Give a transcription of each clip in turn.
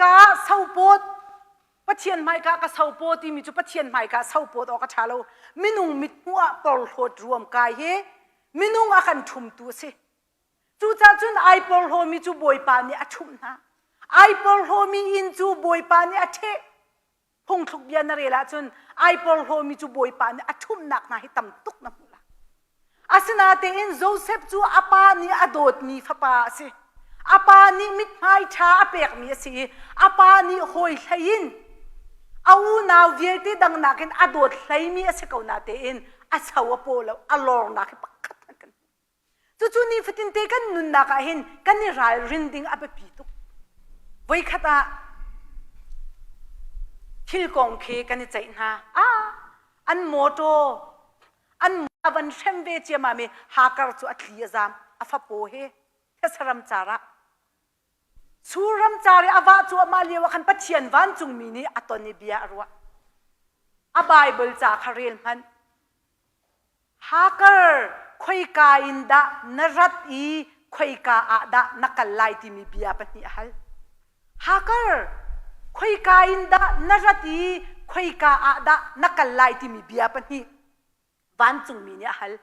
hmaika ah sopawt Pathian hmaika ka sopaw timi cu Pathian hmaika sopawt awk a ṭha lo. Minung mithmuh ah porhlawt ruam kai hi minung a kan ṭhumtu a si. Cucaah cun ai porhlawmi cu Bawipa nih a ṭhumh hna. Ai porhlawmi inn cu Bawipa nih a ṭheh. Phungthluk bia na rel ahcun ai porhlawmi cu Bawipa nih a ṭhumhnak hna hi tam tuk na hmuh lai. Asinatein Josef cu a pa nih a dawtmi fapa a si. A pa nih mithmai ṭha a pekmi a si i a pa nih hawi hlei in a unau vialte dang nakin a dawt hleimi a si ko natein a cho a paw lo, a lornak hi pakhat hmanh kan hmu. Cucu nifatinte kan nunnak ah hin kan i ralrin ding a biapi tuk. Voikhat ah thil kong khi kan i ceih hna. Ah, an mawṭaw an a van hrem ve ciammam i Hakar cu a thli a zam a fapaw he thesa car ah Sur ramcar i a vah cuahmah lio ah khan Pathian vancungmi nih a ton i bia a ruah. A Baibal ca kha rel hmanh. Hakar khoika in dah na rat i khoika ah dah na kal lai timi bia pahnih a hal. Hakar khoika in dah na rat i khoika ah dah na kal lai timi bia pahnih vancungmi nih a hal.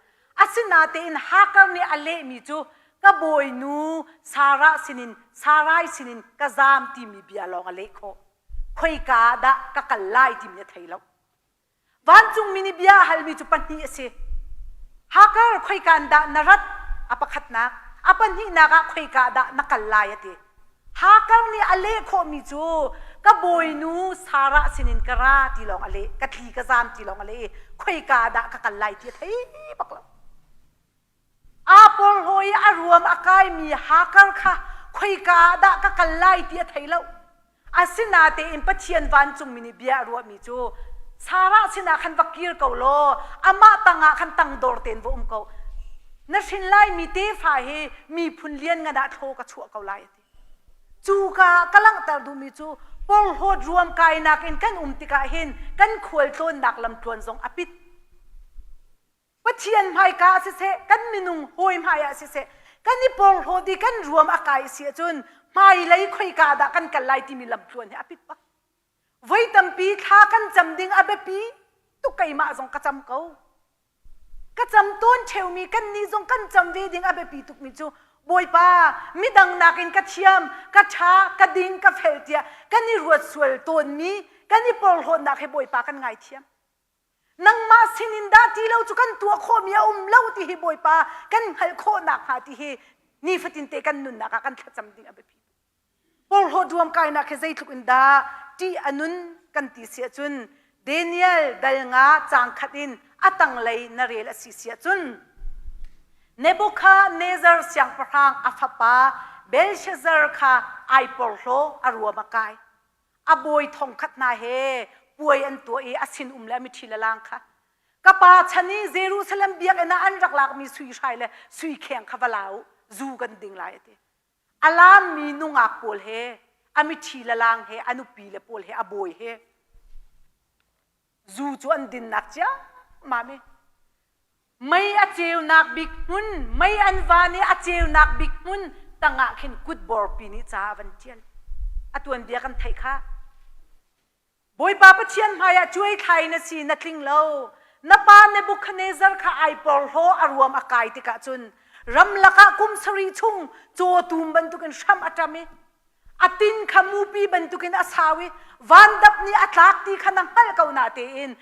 Asinatein Hakar nih a lehmi cu ka bawinu Sarah sinin Sarai sinin ka zaam timi bia lawng a leh khawh. Khoika ah dah ka kal lai timi a thei lo. Vancungmi nih bia a halmi cu pahnih a si. Hakar khoika in dah na rat? A pakhatnak. A pahnihnak ah khoika ah dah na kal lai a ti. Hakar nih a leh khawhmi cu ka bawinu Sarah sinin ka ra ti lawng a leh, ka tli ka zaam ti lawng a leh i khoika ah dah ka kal lai ti a thei bak lo. Aa porhlaw i a ruam a kaimi Hakar kha khoika ah dah ka kal lai ti a thei lo. Asinatein Pathian vancungmi nih bia a ruahmi cu Sarah sinah khan va kir ko law amah tangah khan tangdor tein va um ko. Na hrin laimi tefa hi miphun lianngan ah thlaw ka chuah ko lai a ti. Cuka ah ka langhter duhmi cu porhlawt ruam kainak in kan um tikah hin kan khualtlawnnak lamtluan zong a pit. Pathian hmaika ah siseh, kan minung hawi hmai ah siseh, kan i porhlawt i kan ruam a kai si ahcun hmailei khoika dah kan kal lai timi lamtluan hi a pit bak. Voi tampi thla kan cam ding a biapi tuk keimah zong ka cam ko. Ka cam tawn ṭheumi kannih zong kan cam ve ding a biapi tukmi cu Bawipa midang nakin ka thiam, ka ṭha, ka ding, ka fel tiah kan i ruat sual tawnmi, kan i porhlawtnak hi Bawipa kan ngaithiam. Nangmah sinin dah ti lo cu kan tuah khawhmi a um lo ti hi Bawipa kan hngalh khawh nakhnga ti hi nifatin te kan nunnak ah kan thlacam ding a biapi. Porhlawt ruam kainak hi zeitluk in dah ṭih a nun kan ti si ahcun Daniel dal nga caang khat in a tanglei na rel a si si ahcun Nebuchadnezzar siangpahrang a fapa Belshazzar kha ai porhlaw a ruam a kai. A bawi thongkhat hna he puai an tuah i a sinum le a miṭhi le laang kha ka pa chan i Jerusalem biakinn ah an rak lakmi sui hrai le sui kheng kha va la u zu kan ding lai a ti. A laammi nungak pawl he a miṭhi le laang he a nupi le pawl he a bawi he zu cu an dinnak ciammam i Mei a ceunak bik hmun, mei an van i a ceunak bik hmun tangah khin kutborpi nih ca a van ṭial. A tuanbia kan theih kha. Bawipa Pathian hmaiah cuai thlai na si, na tling lo. Na pa Nebuchadnezzar kha ai porhlaw a ruam a kai tikah cun ramlak ah kum sarih chung cawtum bantukin hram a ṭam i a tin kha mupi bantukin a sau i vandap nih a tlak ti kha na hngalh ko na tein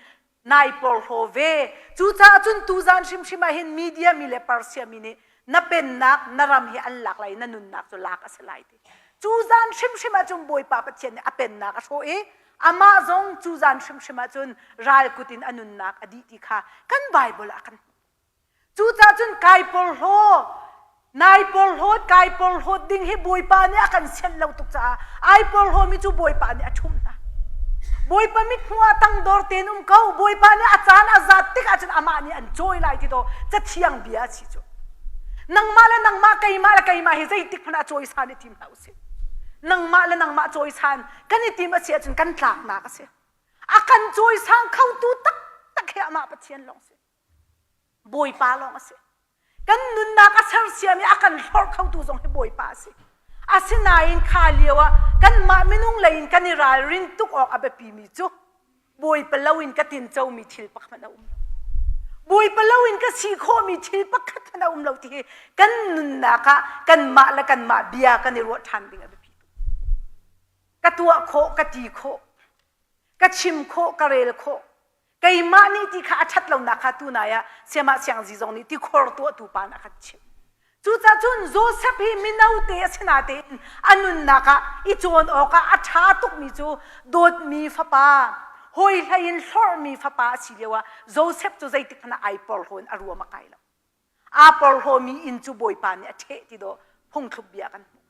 nai porhlaw ve. Cucaah cun tuzan hrimhrim ah hin Media mi le Persia mi nih na pennak na ram hi an lak lai na nunnak cu lak a si lai ti. Cu zan hrimhrim ah cun Bawipa Pathian nih a pennak a hrawh i amah zong cu zan hrimhrim ah cun ral kut in a nunnak a dih ti kha kan Bible ah kan hmuh. Cucaah cun kai porhlaw, nai porhlawt, kai porhlawt ding hi Bawipa nih a kan sianh lo tuk caah ai porhlawmi cu Bawipa nih a ṭhumh hna. Bawipa mithmuh ah tangdor tein um ko. Bawipa nih a caan a zat tik ahcun amah nih an cawi lai ti to cathiang bia a si cu. Nangmah le nangmah, keimah le keimah hi zeitik hmanh ah cawisan i tim hlah usih. Nangmah le nangmah cawisan kan i tim a si ahcun kan tlaknak a si. A kan cawisang khotu taktak hi amah Pathian lawng si. Bawipa lawng a si. Kan nunnak a sersiam i a kan hlorh khotu zong hi Bawipa a si. Asinain kha lio ah kanmah minung lei in kan i ralrin tuk awk a biapimi cu Bawipa lo in ka tincomi thil pakhat a um lo. Bawipa lo in ka si khawhmi thil pakhat hmanh a um lo ti hi kan nunnak ah kanmah le kanmah bia kan i ruah ṭhan ding a biapi tuk. Ka tuah khawh, ka ti khawh, ka chim khawh, ka rel khawh. Keimah nih ti kha a ṭhat lonak kha tunai ah siamah siangzi zong nih tikhor tuahtu pa nih a kan chimh. Cucaah cun Josef hi mino te a si natein a nunnak ah i cawn awkah a ṭha tukmi cu dawtmi fapa, hawi hlei in hlorhmi fapa a si lioah Josef cu zeitik hmanh ah ai porhlaw in a ruam a kai lo. Aa porhlawmi inn cu Bawipa nih a ṭheh ti dawh phungthluk bia kan hmuh.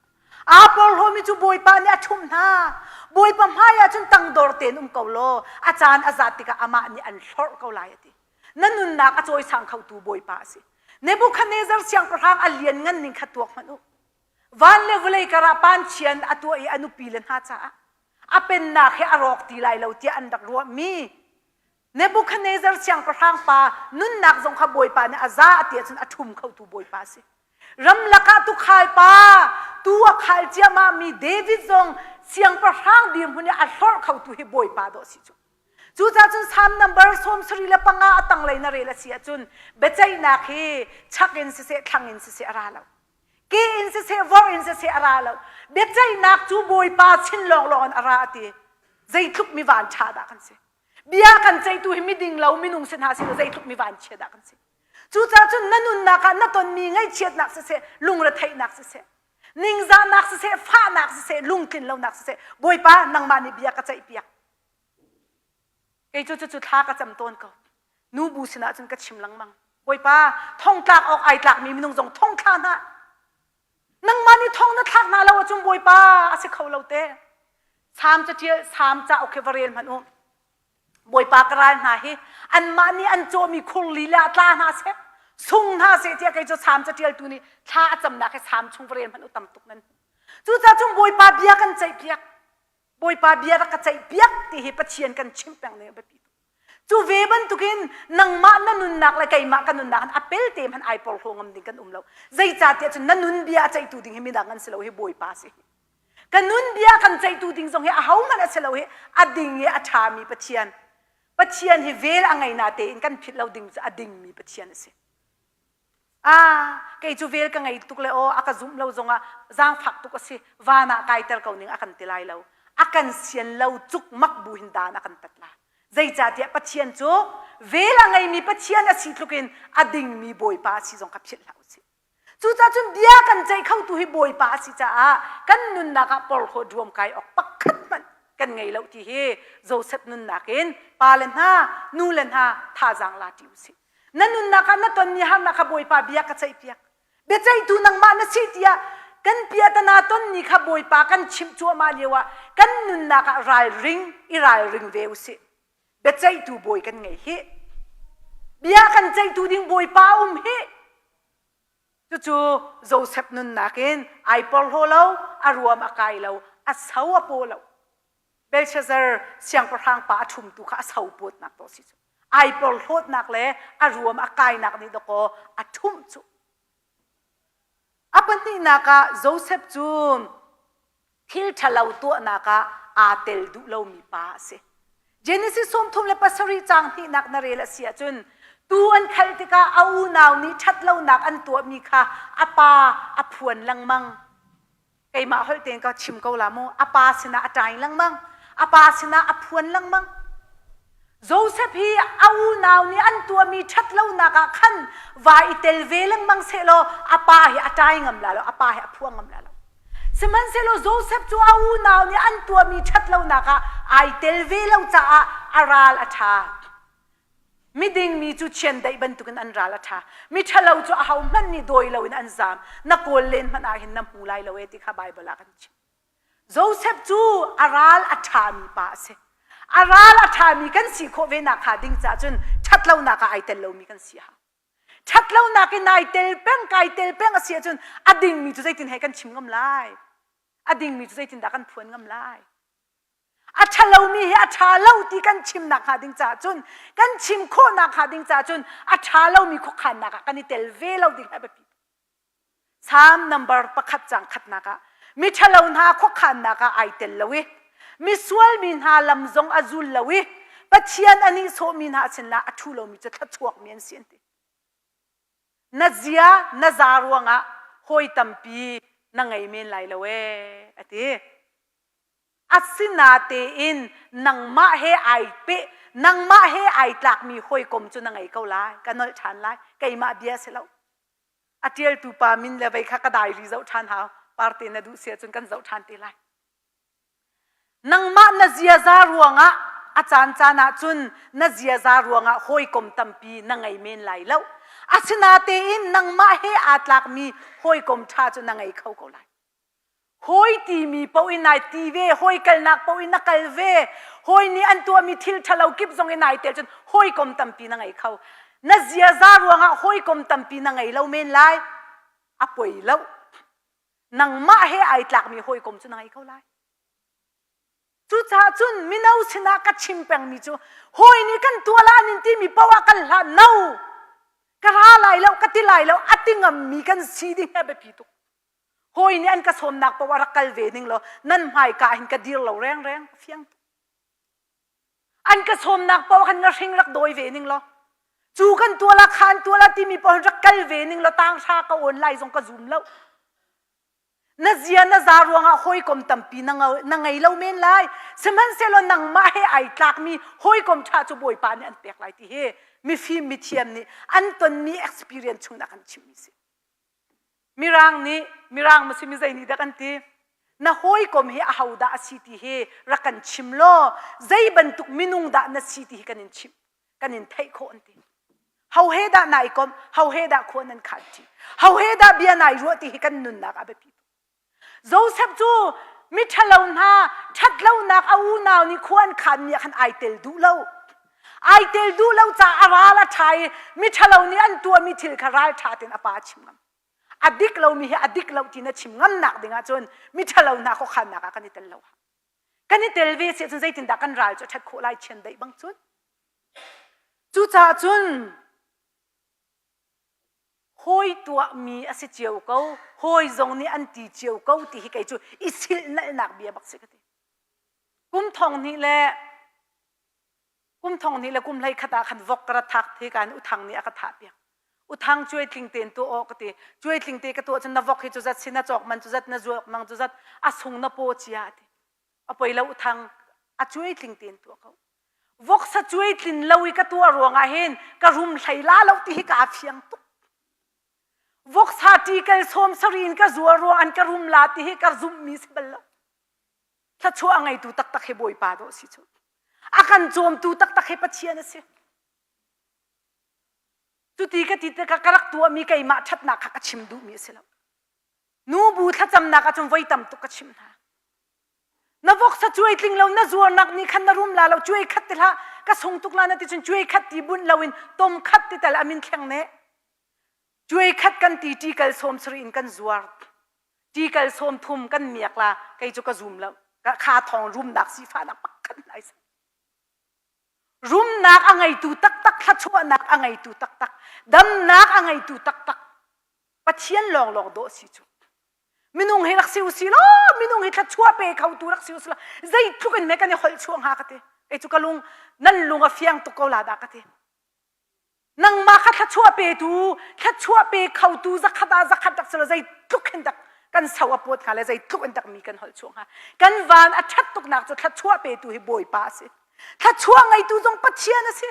Aa porhlawmi cu Bawipa nih a ṭhumh hna. Bawipa hmaiah cun tangdor tein um ko law a caan a zat tikah amah nih an hlorh ko lai a ti. Na nunnak a cawisang khotu Bawipa a si. Nebuchadnezzar siangpahrang a lian ngan ning kha tuak hmanh u. Van le vawlei karah panchian a tuah i a nupi le hna caah a pennak hi a rawk ti lai lo tiah an rak ruahmi Nebuchadnezzar siangpahrang pa nunnak zong kha Bawipa nih a za a ti ahcun a ṭhum khotu Bawipa a si. Ramlak ah tuukhal pa tu a khal ciahmah mi David zong siangpahrang dirhmun i a hlorh khotu hi Bawipa dawh a si cu. Cucaah cun Salm number 75 a tanglei na rel a si ahcun biaceihnak hi chak in siseh thlang in siseh a ra lo. Ke in siseh vor in siseh a ra lo. Biaceihnak cu Bawipa chin lawnglawng in a ra a ti. Zeitluk mi van ṭha dah kan si. Bia kan ceihtu hi miding lo minung si hna sih zeitluk mi vanchia dah kan si. Cucaah cun na nunnak ah na tonmi ngaihchiatnak siseh, lungretheihnak siseh, ningzahnak siseh, fahnak siseh, lungtlin lonak siseh, Bawipa nangmah nih bia ka ceihpiak. Kei cu cucu thla ka cam tawn ko. Nubu sinah cun ka chim lengmang. Bawipa, thongtlak awk ai tlakmi minung zong thong thla hna. Nangmah nih thong na thlak hna lo ahcun Bawipa a si kho lo te. Salm caṭial, Salm cauk hi va rel hmanh u. Bawipa ka ral hna hi anmah nih an cawhmi khur lila ah tla hna seh, sung hna seh tiah kei cu Salm caṭialtu nih thla a camnak hi Salm chung va rel hmanh u tam tuk nan. Cucaah cun Bawipa bia kan ceihpiak. Bawipa bia rak ka ceihpiak ti hi Pathian kan chimh peng ning a biapi tuk. Cu ve bantukin nangmah na nunnak le keimah ka nunnak in a pelte hmanh ai porhlaw ngam ding kan um lo. Zeicahtiah cun na nun bia a ceihtu ding hi midang an si lo hi Bawipa a si. Ka nun bia kan ceihtu ding zong hi ahohmanh a si lo hi a ding i a ṭhami Pathian. Pathian hi vel a ngei na tein kan philh lo ding cu a dingmi Pathian a si. Ah, kei cu vel ka ngei tuk le aw a ka zumh lo zongah zaangfak tuk a si. Van ah kaiter ko ning a kan ti lai lo. A kan sian lo cuk mak bu hin dan a kan tat la. Zeicahtiah Pathian cu vel a ngeimi Pathian a si tluk in a dingmi Bawipa a si zong kha philh hlah usih. Cucaah cun bia kan ceih khotu hi Bawipa a si caah kan nunnak ah porhlaw duam kai awk pakhat hmanh kan ngei lo ti hi Joseph nunnak in pa le hna, nu le hna thazaang la ṭi usih. Na nunnak ah na tonmi harnak kha Bawipa bia ka ceihpiak. Biaceihtu nangmah na si tiah kan piahtana tonmi kha Bawipa kan chimh cuahmah lioah kan nunnak ah ralring i ralring ve usih. Biaceihtu bawi kan ngei hih. Bia kan ceihtu ding Bawipa um hih. Cucu Joseph nunnak in ai porhlaw lo, a ruam a kai lo, a so a paw lo. Belshazzar siangpahrang pa a ṭhumtu kha a so pawtnak to si cu. Ai porhlawtnak le a ruam a kainak nih dakaw a ṭhumh cu. A pahnihnak ah Joseph cu thil ṭhalo tuahnak ah aa tel duh lomi pa a si. Genesis 37 caang hnihnak na rel a si ahcun tuu an khalh tikah a unau nih ṭhatlonak an tuahmi kha a pa a phuan lengmang. Keimah holh tein ka chim ko la mu. A pa sinah a ṭai lengmang. A pa sinah a phuan lengmang. Joseph hi a unau nih an tuahmi ṭhatlonak ah khan va i tel ve lengmang sehlaw a pa hi a ṭai ngam la lo, a pa hi a phuang ngam la lo. Sihmanhsehlaw Joseph cu a unau nih an tuahmi ṭhatlonak ah ai tel ve lo caah a ral a ṭha. Miding mi cu chiandeih bantukin an ral a ṭha. Miṭhalo cu ahohmanh nih dawi loin an zaam. Na kawl len hmanh ah hin na hmu lai lo e ti kha Baibal ah kan chim. Joseph cu a ral a ṭhami pa a si. A ral a ṭhami kan si khawh ve nak hnga ding caah cun ṭhatlonak ah ai tel lomi kan si a hau. Ṭhatlonak in ai tel peng, kai tel peng a si ahcun a dingmi cu zeitin he kan chim ngam lai? A dingmi cu zeitindah kan phuan ngam lai? A ṭhalomi hi a ṭha lo ti kan chimnak hnga ding caah cun kan chim khawhnak hnga ding caah cun a ṭha lomi khuakhannak ah kan i tel ve lo ding a biapi. Salm number pakhat cang khatnak ah. Miṭhalo hna khuakhannak ah ai tel lo i misual mi hna lam zong a zul lo i Pathian a nihsawhmi hna sinah a ṭhu lomi cu thluachuakmi an si an ti. Na zia na za ruangah hawi tampi na ngei men lai lo ee a ti. Asinatein nangmah he ai peh nangmah he ai tlakmi hawikom cu na ngei ko lai ka nolh ṭhan lai keimah bia si lo a ṭialtu pa min le vei kha ka diary zoh ṭhan hau parte na duh si ahcun kan zoh ṭhan te lai nangmah na ziaza ruangah a caan caan ah cun na ziaza ruangah hawikom tampi na ngei men lai lo asinatein nangmah he aa tlakmi hawikom ṭha cu na ngei kho ko lai Hawi timi paoh in nai ti ve, hawi kalnak paoh in na kal ve, hawi nih an tuahmi thil ṭhalo kip zong in nai tel cun hawikom tampi na ngei kho. Na ziaza ruangah hawikom tampi na ngei lo men lai. A poi lo. Nangmah he ai tlakmi hawikom cu na ngei ko lai. Cucaah cun mino sinah ka chim pengmi cu hawi nih kan tuah la nin timi paoh ah kan hlah no. Ka ra lai lo, ka ti lai lo, a ti ngammi kan si ding hi a biapi tuk. Hawi nih an ka sawmnak paoh ah rak kal ve ning law nan hmaika hin ka dir lo rengreng fiang tuk. An ka sawmnak paoh khan na hring rak dawi ve ning law cu kan tuah la khan tuah la timi paoh rak kal ve ning law tang hra ka awn lai zong ka zum lo. Na zia na za ruangah hawikom tampi na, na ngei lo men lai. Sihmanhsehlaw nangmah he ai tlakmi hawikom ṭha cu Bawipa nih an pek lai ti hi mifim mithiam nih an tonmi experience chung a kan chimhmi si. Mirang nih Mirang maw si mi zei nih dah kan ti na hawikom hi ahodah a si ti hi rak kan chim law zei bantuk minung dah na si ti hi kan in chimh kan in theih khawh an ti ho he dah nai kom ho he dah khua nan khan ṭi ho he dah bia nai ruah ti hi kan nunnak a biapi tuk Joseph cu miṭhalo hna ṭhatlonak a unau nih khua an khanmi ah khan ai tel duh lo ai tel duh lo caah a ral a ṭha i miṭhalo nih an tuahmi thil kha ralṭha tein a pa a chim ngam a dik lomi hi a dik lo ti na chim ngamnak ding ahcun miṭhalo hna khuakhannak ah kan i tel lo kan i tel ve si ahcun zeitindah kan ral cu a ṭhat khawh lai chiandeih bang cun cucaah cun hawi tuahmi a si cio ko hawi zong nih an ti cio ko ti hi kei cu i silhnalhnak bia bak si ka ti kum thong hnih le kum thong hnih le kum hlei khat ah khan vok ka ra thak thi kan uthang nih a ka thah piak uthang cuai tling tein tuah aw ka ti cuai tling te ka tuah cun na vok hi cu zat si na cawk man cu zat na zuak mang cu zat a sung na paw cia ti a poi lo uthang a cuai tling tein tuah ko Voksa cuai tlin lo i ka tuah ruangah hin ka rum hlei la lo ti hi kaa fiang tuk. Voksa ṭikal sawm sari in ka zuar ruang an ka rum la ti hi ka zumhmi si bal lo. Thluachuah a ngeitu taktak hi Bawipa dawh si cu. A kan cawmtu taktak hi Pathian a si. Cuti ka ti tikah ka rak tuahmi keimah ṭhatnak kha ka chim duhmi a si lo. Nubu thlacamnak ahcun voi tam tuk ka chimh hna. Na voksa cuai tling lo na zuarnak nih khan na rum la lo cuai khat ti hlah ka sung tuk la na ti cun cuai khat ti bunh loin tom khat ti tal amin thleng ne cuai khat kan ti ṭikal sawm sari in kan zuar ṭikal sawm thum kan miak la kei cu ka zum lo kha thong rumnak sifahnak pakhat lai rumnak a ngeitu taktak thluachuahnak a ngeitu taktak damnak a ngeitu taktak Pathian lawnglawng dawh si cu minung hi rak si usi law minung hi thluachuah pe khotu rak si usi law zeitluk in me kan i holh chuah hnga ka ti kei cu ka lung nan lung a fiang tuk ko la dah ka ti nangmah kha thluachuah petu thluachuah pe khotu zakhat ah zakhat rak si law zeitluk hin dak kan so a pawt hnga le zeitluk in dak mi kan holh chuah hnga kan van a ṭhat tuknak cu thluachuah petu hi Bawipa a si thluachuah ngeitu zong Pathian a si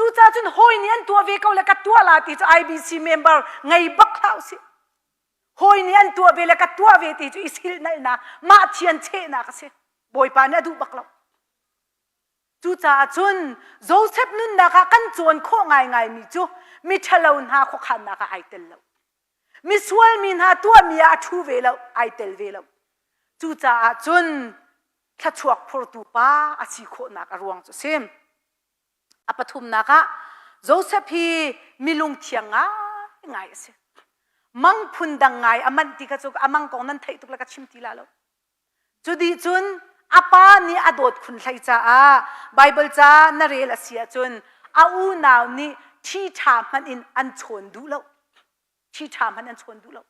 Cucaah cun hawi nih an tuah ve ko le ka tuah la ti cu IBC member ngei bak hlah usih. Hawi nih an tuah ve le ka tuah ve ti cu i silhnalhnak, mah thian chehnak a si. Bawipa nih a duh bak lo. Cucaah cun Joseph nunnak ah kan cawn khawh ngaingaimi cu miṭhalo hna khuakhannak ah ai tel lo. Misual mi hna tuahmi ah a ṭhu ve lo, ai tel ve lo. Cucaah cun thluachuak phurtu pa a si khawhnak a ruang cu a si. A pathumnak ah Joseph hi mi lungthiang ngaingai a si. Mang phun dang ngai a manh ti kha cu a mang kong nan theih tuk le ka chim ti la lo. Cu dih cun a pa nih a dawt khun hlei caah Baibal ca na rel a si ahcun a unau nih ṭhi ṭha hmanh in an chawn duh lo. Ṭhi ṭha hmanh an chawn duh lo.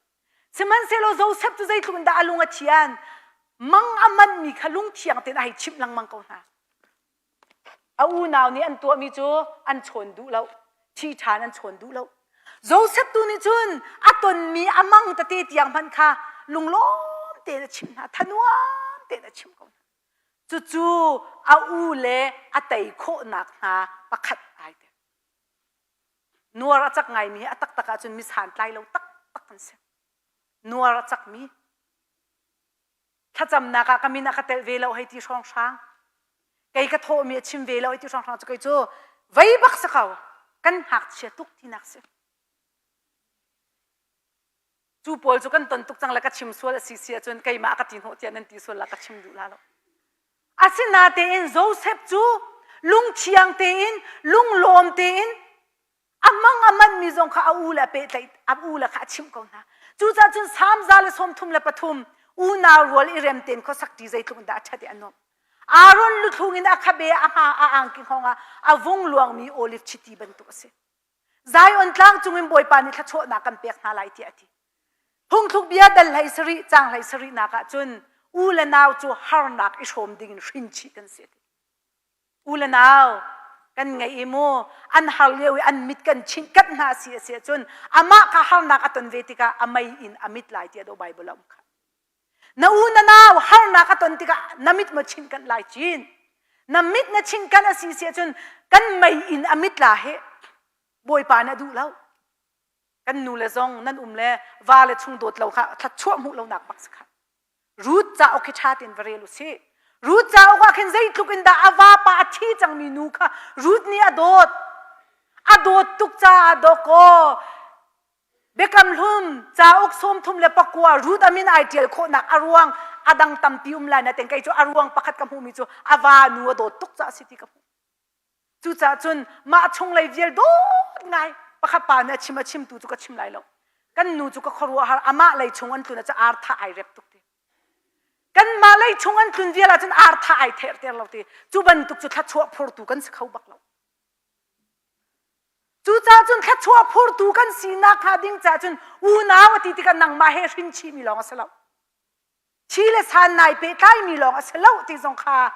Sihmanhsehlaw Josef cu zeitluk in dah a lung a thian, mang a manhmi kha lungthiang tein a hei chimh lengmang ko hna. A unau nih an tuahmi cu an chawn duh lo, thi ṭhan an chawn duh lo. Josef tu nih cun a tonmi a mang tete tiang hmanh kha lunglawm tein a chimh hna, thanuam tein a chimh ko hna. Cucu a u le a tei khawhnak hna pakhat ai tel. Nuar a cak ngaimi hi a taktak ahcun mi santlai lo taktak an si. Nuar a cakmi. Thlacamnak ah ka min a ka telh ve lo hei ti hrawnghrang. Kei ka thawhmi a chim ve lo hei ti hrawnghrang cu kei cu vei bak si ko. Kan ngakchia tuk tinak si. Cu pawl cu kan ton tuk cang le ka chim sual a si si ahcun keimah ka ti hnawh tiah nan ti sual la ka chim duh la lo. Asinatein Josef cu lungthiang tein, lunglawm tein a mang a manmi zong kha a u le a pehtlaih a u le kha a chimh ko hna. Cucaah cun Salm 133 unau rual i rem tein khuasak ṭi zeitluk in dah a ṭhat i a nuamh. Aaron luthlung in a khabe a hma a angki hngawng ah a vung luangmi olive chiti bantuk a si. Zion tlang cungin Bawipa nih thluachuahnak kan pek hna lai tiah a ti. Phungthluk bia dal hlei sarih cang hlei sarihnak ah cun u le nau cu harnak i hrawm dingin hrin chih kan si. U le nau kan ngei i mu an har lio i an mit kan chinh kanh hna si a si ahcun amah kha harnak a ton ve tikah a mei in a mit lai tiah do Bible a um kha. Na u na nau harnak a ton tikah na mit maw chinh kanh lai cin. Na mit na chinh kanh a si si ahcun kan mei in a mit la he Bawipa nih a duh lo. Kan nu le zong nan um le va le chung dawt lo kha thluachuah hmuh lonak bak si kha. Ruth cauk hi ṭha tein va rel u sih. Ruth cauk ah khin zeitluk in dah a vapa a thi cangmi nu kha Ruth nih a dawt. A dawt tuk caah dawkaw Biakam Hlun cauk 34 Ruth a min ai ṭial khawhnak a ruang a dang tampi um lai nain kei cu a ruang pakhat ka hmuhmi cu a va nu a dawt tuk caah a si ti ka hmuh. Cucaah cun mah chunglei vial dawt ngai pakhat pa nih a chim a chimtu cu ka chim lai lo. Kan nu cu ka khuaruahhar amah lei chung an tlun ah ar thah ai rep tuk ti. Kanmah lei chung an tlun vial ahcun ar thah ai therter lo ti. Cu bantuk cu thluachuah phurtu kan si kho bak lo. Cucaah cun thluachuah phurtu kan sinak hnga ding caah cun unau a ti tikah nangmah he hrin chihmi lawng a si lo. Thi le san nai pehtlaimi lawng a si lo ti zong kha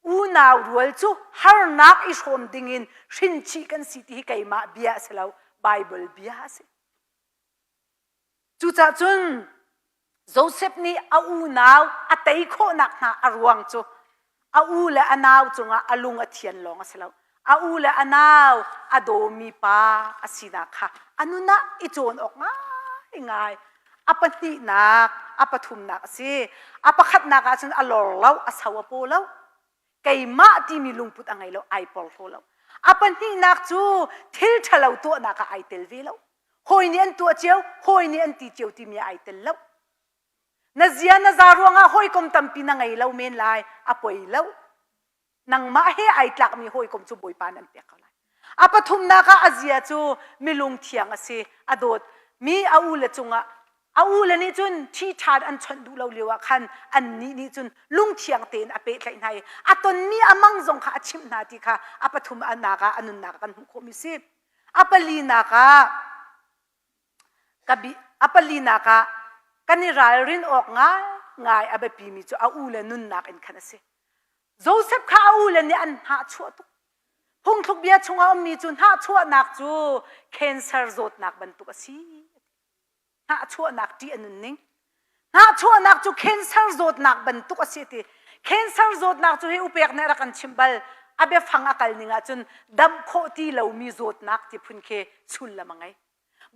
unau rual cu harnak i hrawm dingin hrin chih kan si ti hi keimah bia a si lo Bible bia a si. Cucaah cun Josef nih a unau a tei khawhnak hna a ruang cu a u le a nau cungah a lung a thian lawng a si lo. A u le a nau a dawmi pa a sinak kha a nun ah i cawn awk ngaingai. A pahnihnak, a pathumnak a si. A pakhatnak ah cun a lor lo, a so a paw lo. Keimah timi lungput a ngei lo, ai porhlaw lo. A pahnihnak cu thil ṭhalo tuahnak ah ai tel ve lo. Hawi nih an tuah cio, hawi nih an ti cio timi ah ai tel lo. Na zia na za ruangah hawikom tampi na ngei lo men lai, a poi lo. Nangmah he ai tlakmi hawikom cu Bawipa nih an pek ko lai. A pathumnak ah a zia cu milung thiang a si, a dawt mi a u le cungah a u le nih cun thi ṭhan an chawnh duh lo lio ah khan annih nih cun lungthiang tein a pehtlaih hna i a tonmi a mang zong kha a chimh hna ti kha a pathum nak ah a nunnak ah kan hmuh khawhmi si. A palinak ah ka bi a palinak ah kan i ralrin awk ngaingai a biapimi cu a u le nunnak in khan a si. Joseph kha a u le nih an hnahchuah tuk. Phungthluk bia chungah ummi cu hnahchuahnak cu cancer zawtnak bantuk a si. Hnahchuahnak ṭih a nunning. Hnahchuahnak cu cancer zawtnak bantuk a si ti. Cancer zawtnak cu hi upek nih a rak kan chimh bal. A biafang a kal ning ahcun damh khawh ti lomi zawtnak ti phun khi sullam a ngei.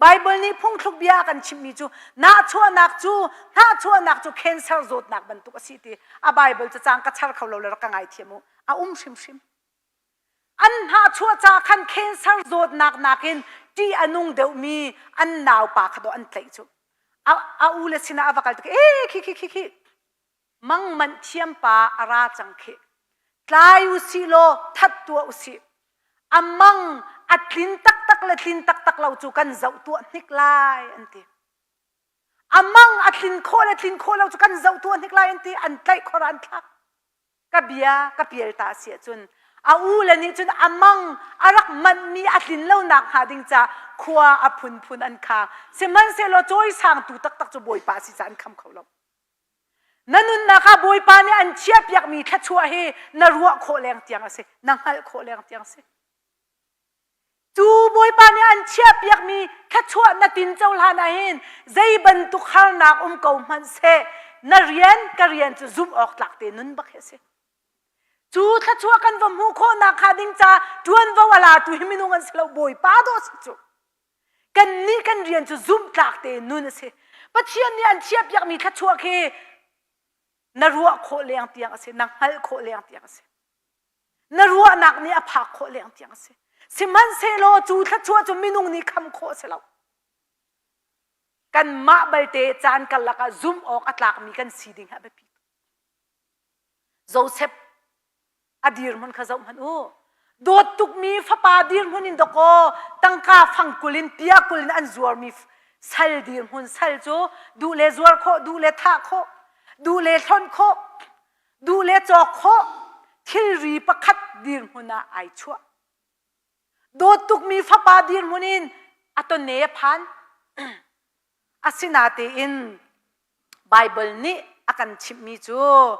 Baibal nih phungthluk bia a kan chimhmi cu nahchuahnak cu hnahchuahnak cu cancer zawtnak bantuk a si ti a Baibal cacang ka char kho lo le rak ka ngaithiam u. A um hrimhrim. An hnahchuah ca khan cancer zawtnak nakin ṭih a nung deuhmi an naupa kha dawh an tlaih cu. A, a u le sinah a va kal tik e khi khi khi khi mang manh thiam pa a ra cang khi. Tlai u sih law that tuah u sih. A mang a tlin taktak le tlin taktak lo cu kan zoh tuah hnik lai an ti. A mang a tlin khawh le tlin khawh lo cu kan zoh tuah hnik lai an ti. An tlaih khor ah an thlak. Ka bia ka pial ta si ahcun. A u le nih cun a mang a rak manhmi a tlin lonak hnga ding ca khua a phunphun an khang. Sihmanhsehlaw cawisangtu taktak cu Bawipa a si caah an kham kho lo. Na nunnak ah Bawipa nih an chiahpiakmi thluachuah hi na ruah khawh leng tiang a si, na hngalh khawh leng tiang a si. Cu Bawipa nih an chiahpiakmi thluachuah na tinco hlan ah hin zei bantuk harnak um ko hmanh seh, na rian ka rian cu zumh awk tlak te nun bak hi a si. Cu thluachuah kan va hmuh khawhnak hnga ding ca ṭuanvo a latu hi minung an si lo, Bawipa dawh si cu. Kannih kan rian cu zumhtlak tein nun a si. Pathian nih an chiahpiakmi thluachuah khi na ruah khawh leng tiang a si, na hngalh khawh leng tiang a si. Na ruahnak nih a phak khawh leng tiang a si. Sihmanhsehlaw cu thluachuah cu minung nih kham khawh a si lo. Kanmah balte caan karlak ah zumh awk a tlakmi kan si ding hi a biapi tuk. Joseph a dirhmun kha zoh hmanh u. Dawt tukmi fapa dirhmun in dawkaw tangka fangkul in piakul in an zuarmi sal dirhmun sal cu duh le zuar khawh, duh le thah khawh, duh le hlonh khawh, duh le cawk khawh, thilri pakhat dirhmun ah ai chuah. Dawt tukmi fapa dirhmun in a tone a phan. Asinatein Baibal nih a kan chimhmi cu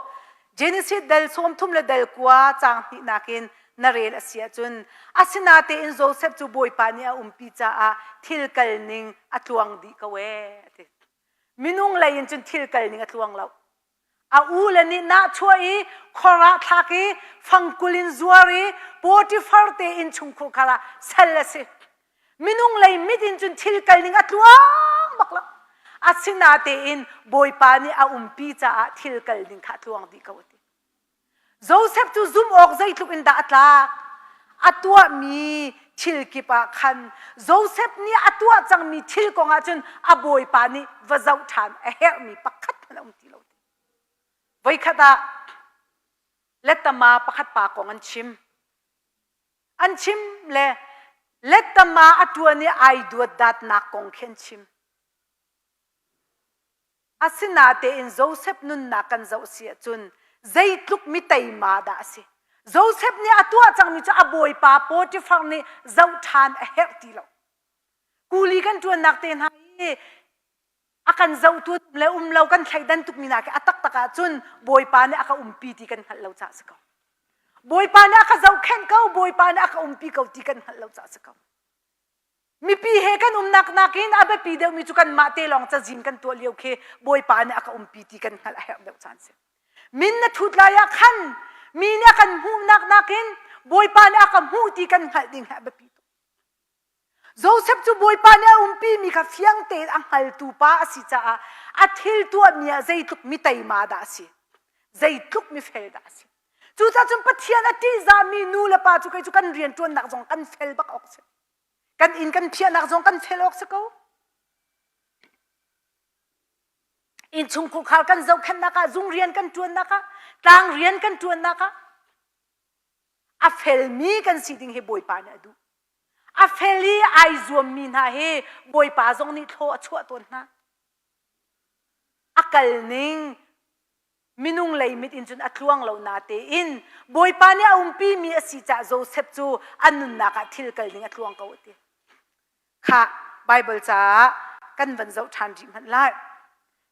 Genesis dal 30 le dal kua caang hnihnak in na rel a si ahcun asinatein Joseph cu Bawipa nih a umpi caah thil kal ning a tluang dih ko ee a ti. Minung lei in cun thil kal ning a tluang lo. A u le nih nahchuah i khor ah thlak i fangkul in zuar i Potifar te innchungkhur khar ah sal a si. Minung lei mit in cun thil kal ning a tluang bak lo. Asinatein Bawipa nih a umpi caah thil kal ning kha a tluang dih ko a ti. Joseph cu zumh awk zeitluk in dah a tlak? A tuahmi thil kip ah khan Joseph nih a tuah cangmi thil kong ah cun a bawipa nih va zoh ṭhan a herhmi pakhat hmanh a um ti lo. Voikhat ah lettama pakhat pa kong an chim. An chim le lettama a ṭuan i ai duatdatnak kong khi an chim. Asinatein Josef nunnak kan zoh si ahcun zeitluk mi teima dah a si. Josef nih a tuah cangmi cu a bawipa Potifar nih zoh ṭhan a herh ti lo. Kuli kan ṭuannak te hna i a kan zohtu le um lo kan thleidan tukmi hna khi a taktak ahcun Bawipa nih a ka umpi ti kan hngalh lo caah a si ko. Bawipa nih a ka zohkhenh ko, Bawipa nih a ka umpi ko ti kan hngalh lo caah a si ko. Mipi he kan umnak nakin a biapi deuhmi cu kanmah te lawng cazin kan tuah lio khi Bawipa nih a ka umpi ti kan hngalh a herh deuh caan si. Min na thut lai ah khan mi nih a kan hmuhnak nakin Bawipa nih a ka hmuh ti kan hngalh ding hi a biapi tuk. Joseph cu Bawipa nih a umpi mi kha fiang tein a hngaltu pa a si caah a thil tuahmi ah zeitluk mi teima dah a si, zeitluk mi fel dah a si. Cucaah cun Pathian a ṭihzahmi nu le pa cu kei cu kan rianṭuannak zong kan fel bak awk a si. Kan inn kan phiahnak zong kan fel awk si ko. Innchungkhar kan zohkhenhnak ah, zung rian kan ṭuannak ah, tlang rian kan ṭuannak ah a felmi kan si ding hi Bawipa nih a duh. A fel i ai zuammi hna hi Bawipa zong nih thlaw a chuah tawn hna. A kal ning minung lei mit in cun a tluang lo na tein Bawipa nih a umpi mi a si caah Joseph cu a nunnak ah thil kal ding a tluang ko a ti. Khah Bible caah kan van zoh ṭhan rih hmanh lai.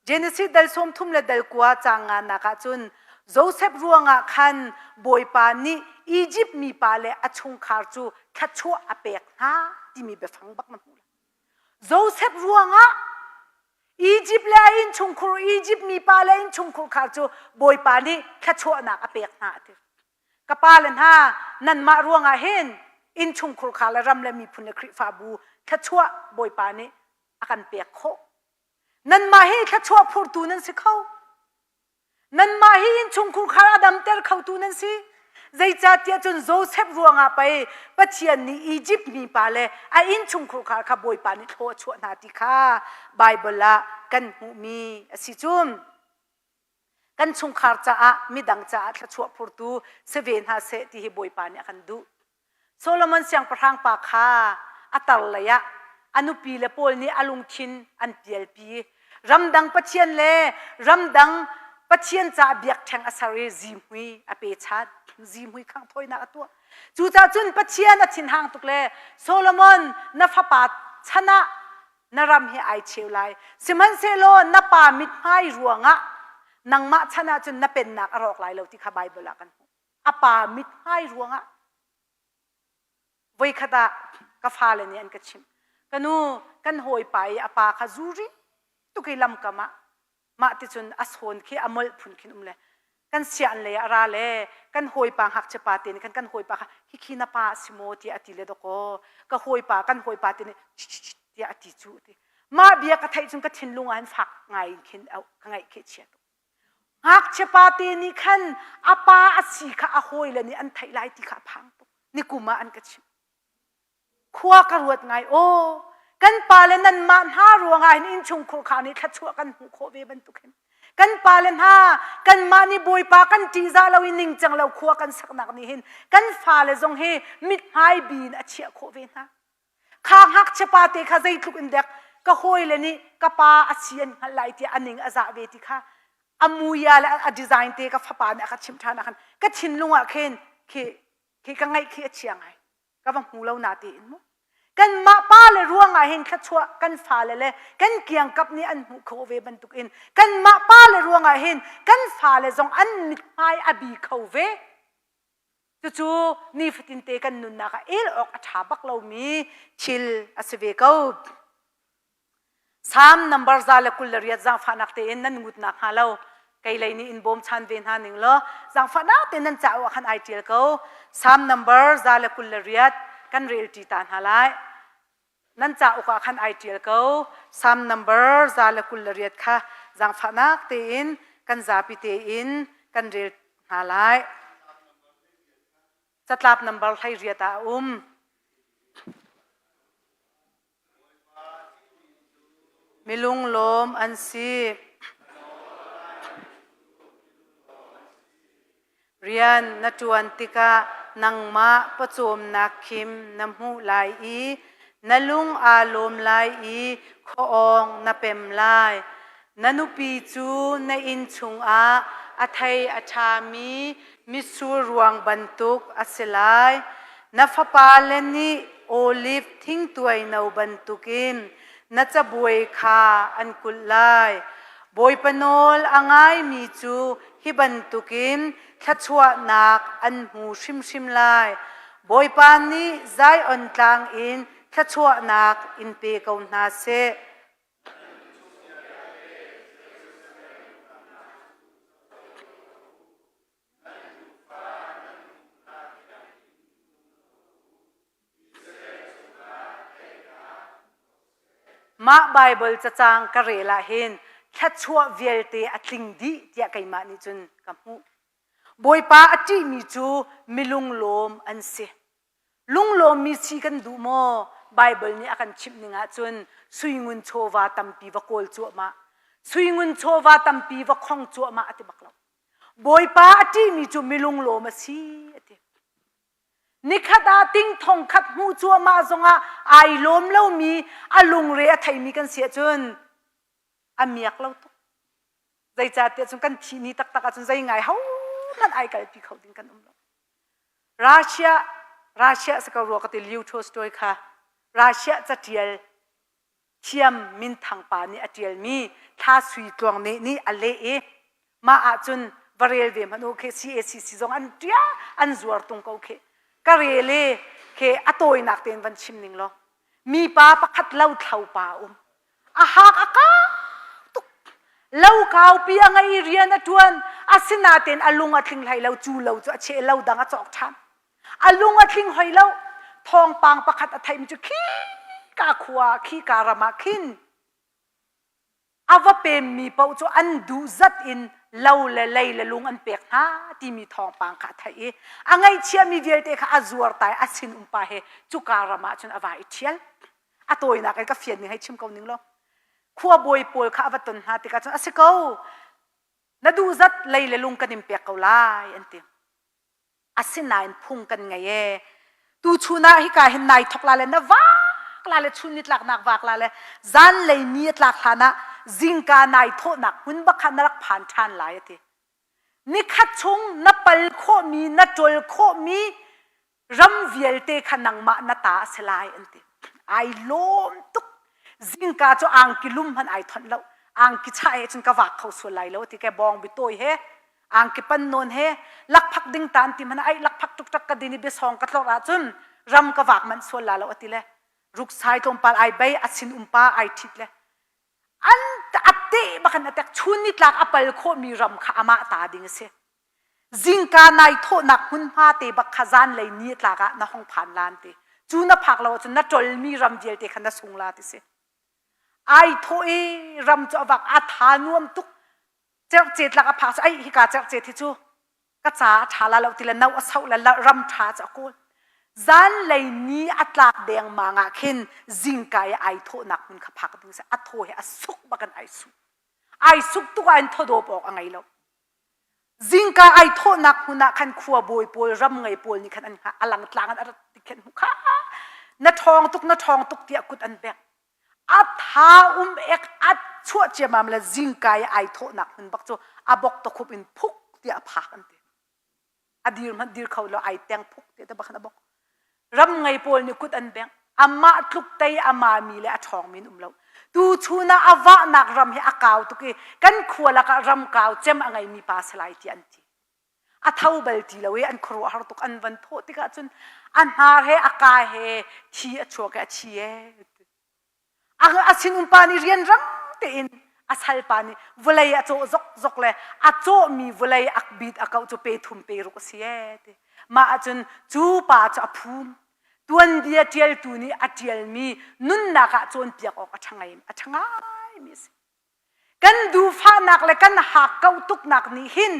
Genesis dal 30 le dal kua caang nganak ah cun Joseph ruangah khan Bawipa nih Egypt mipa le a chungkhar cu thluachuah a pek hna timi biafang bak na hmu lai. Joseph ruangah Egypt le a innchungkhur Egypt mipa le innchungkhur khar cu Bawipa nih thluachuahnak a pek hna a ti. Ka pa le hna nanmah ruangah hin innchungkhur kha le ram le miphun le Khrihfabu thluachuah Bawipa nih a kan pek khawh. Nanmah hi thluachuah phurtu nan si kho. Nanmah hi innchungkhur khar a damter khotu nan si. Zeicahtiah cun Joseph ruangah pei Pathian nih Egypt mipa le a innchungkhur khar kha Bawipa nih thlaw a chuah hna ti kha Baibal ah kan hmuhmi a si cun. Kan chungkhar caah midang caah thluachuah phurtu si ve hna seh ti hi Bawipa nih a kan duh. Solomon siangpahrang pa kha a tar lei ah a nupi le pawl nih a lungthin an pialpi. Ramdang pathian le ramdang Pathian caah biakṭheng a ser i zihmui a pechat. Zihmui khangh thawinak a tuah. Cucaah cun Pathian a thinhang tuk le Solomon na fapa chan ah na ram hi ai cheu lai. Sihmanhsehlaw na pa mithmai ruangah nangmah chan ah cun na pennak a rawk lai lo ti kha Baibal ah kan hmuh. A pa mithmai ruangah voikhat ah ka fale nih an ka chimh. Ka nu, kan hawipa i a pa kha zuri tuk i lamkam ah mah ticun a sawn khi a molh phun khin um le kan sian lei ah ra le kan hawipa ngakchia pa te nih khan kan hawipa kha khikhi na pa a si maw tiah a ti le dakaw ka hawipa kan hawipa te nih tiah a ti cu ti mah bia ka theih cun ka thinlung ah hin fak ngai in khin ka ngaih khi chia tuk ngakchia pa te nih khan a pa a si kha a hawile nih an theih lai ti kha a phang tuk nikum ah an ka chimh Khua ka ruat ngai aw. Kan pale nanmah hna ruangah hin innchungkhur kha nih thluachuah kan hmuh khawh ve bantuk hin. Kan pale hna kanmah nih Bawipa kan ṭihzah lo i ningcang lo khua kan saknak nih hin kan fale zong hi mithmai bi in a chiah khawh ve hna. Kha ngakchia pa te kha zeitluk in dek ka hawile nih ka pa a si an hngalh lai tiah a ning a zah ve ti kha a muia le a design te ka fapa nih a ka chimh ṭhan ah khan ka thinlung ah khin khi khi ka ngaih khi a chia ngai. Ka va hmu lo na tiin mu. Kanmah pa le ruangah hin thluachuah kan fale le kan kiangkap nih an hmuh kho ve bantukin kanmah pa le ruangah hin kan fale zong an mithmai a bi kho ve. Cucu nifatin te kan nunnak ah el awk a ṭha bak lomi thil a si ve ko. Salm number 128 zaangfahnak tein nan ngut nakhnga lo kei lei nih in bawmchan ve hna ning law zaangfahnak tein nan cauk ah khan ai ṭial ko. Salm number 128 kan rel ṭi ta hna lai. Nan cauk ah khan ai ṭial ko. Salm number 128 kha zaangfahnak tein kan zapi tein kan rel hna lai. Catlap number 18 ah a um. Milunglawm an si. Rian na ṭuan tikah nangmah pawcawmnak khim na hmuh lai i na lung aa lawm lai i khuaawng na pem lai. Na nupi cu na inn chungah a thei a ṭhami mitsur ruang bantuk a si lai. Na fapale nih oliv thingtuai no bantukin na cabuai kha an kulh lai. Bawipa nawl a ngaimi cu hi bantukin thluachuahnak an hmu hrimhrim lai. Bawipa nih Zion tlang in thluachuahnak in pe ko hna seh. Mah Baibal cacang ka rel ah hin thluachuah vialte a tling dih tiah keimah nih cun ka hmuh. Bawipa a ṭihmi cu milunglawm an si. Lunglawmmi si kan duh maw? Baibal nih a kan chimh ning ahcun suingun chawva tampi va kawl cuahmah, suingun chawva tampi va khong cuahmah a ti bak lo. Bawipa a ṭihmi cu milunglawm a si a ti. Nikhat ah ting thong khat hmuh cuahmah zongah ai lawm lomi a lungre a theimi kan si ahcun a miak lo tuk. Zeicahtiah cun kan thih ni taktak ahcun zei ngai hohmanh ai kalpi kho ding kan um lo. Russia Russia si ko rua ka ti Leo Tolstoy kha Russia catial thiam minthang pa nih a ṭialmi Thla Sui Tluang nih nih a leh i mah ahcun va rel ve hmanh u khi CACC zong an ṭia an zuar tung ko khi ka rel i khi a tawinak tein van chim ning law mipa pakhat lo thlo pa a um a hak a kau tuk lo kaupi a ngei i rian a ṭuan asinain a lung a tling hlei lo cu lo cu a cheh lo dang a cawk ṭhan A lung a tling hoi lo. Thawngpang pakhat a theihmi cu khi ka khua khi ka ram ah khin a va pemmi paoh cu an duh zat in lo le lei le lung an pek hna timi thawngpang kha a theih i a ngaihchiami vialte kha a zuar tai a sin umpa he cuka ram ah cun a va i ṭhial. A tawinak in ka fian ning hei chim ko ning law. Khuabawi pawl kha a va ton hna tikah cun a si ko na duh zat lei le lung kan in pek ko lai an ti. Asinain phung kan ngei ee. Tuchun ah hika hin nai thok la le na vak la le chun nitlaknak vak la le zanlei ni a tlak hlan ah zingka nai thawhnak hmun bak kha na rak phan ṭhan lai a ti. Nikhat chung na pal khawhmi, na ṭol khawhmi ram vialte kha nangmah na ta a si lai an ti. Ai lawm tuk. Zingka cu angki lum hmanh ai thonh lo. Angki chah he cun ka vak kho sual lai lo ti ke bawng bi tawi he angki pan nawn he lakphak ding tan ti hmanh ai lakphak tuk ka din i biasawng ka tlorh ahcun ram ka vak manh sual la lo ati le ruksai tlawmpal ai bei a sin umpa ai ṭhit le an a teh bakan a tek chun ni tlak a pal khawhmi ram kha amah ta ding a si zingka nai thawhnak hmunhma te bak kha zanlei ni tlak ah na hong phan lan ti cu na phak lo ahcun na ṭolmi ram vialte kha na sung la ti si ai thawh i ram cu a vak a tha nuam tuk cerhcet lak a phak cu ai hika cerhcet hi cu ka ca a ṭha la lo ti le no a soh le ram ṭha cu a kawl zanlei ni a tlak dengmang ah khin zingka i ai thawhnak hmun kha phak ding si a thaw he a suk bakin ai suk ai suk tuk ah in thawdawp awk a ngei lo Zingka ai thawhnak hmun ah khan khua bawi pawl ram ngei pawl nih khan an hngah a lang tlang an rat ti khin hmu kha na ṭhawng tuk na ṭhawng tuk tiah kut an bek a tha um ek a chuah ciamam le zingka i ai thawhnak hmun bak cu a bok takhup in phuk tiah a phak an ti a dir hmanh dir kho lo ai teng phuk tiah te bak khan a bok Ram ngei pawl nih kut an bengh. Amah tluk tei a mami le a ṭhawngmi an um lo. Tu chun ah a vahnak ram hi a kau tuk i kan khua lakah ram kau cem a ngeimi pa si lai ti an ti. A tho bal ti lo i an khuaruahhar tuk an van thawh tikah cun a hnar he a ka he thi a chuak i a thi ee. A sinumpa nih rianrang tein a salpa nih vawlei a cawh zokzok le a cawhmi vawlei a bit a kauh cu pe thum pe ruk a si ee ti. Mah ahcun cu pa cu a phum. Tuanbia ṭialtu nih a ṭialmi nunnak ah cawnpiak awk a ṭha ngai a ṭha ngaimi a si. Kan duhfahnak le kan hakkauh tuknak nih hin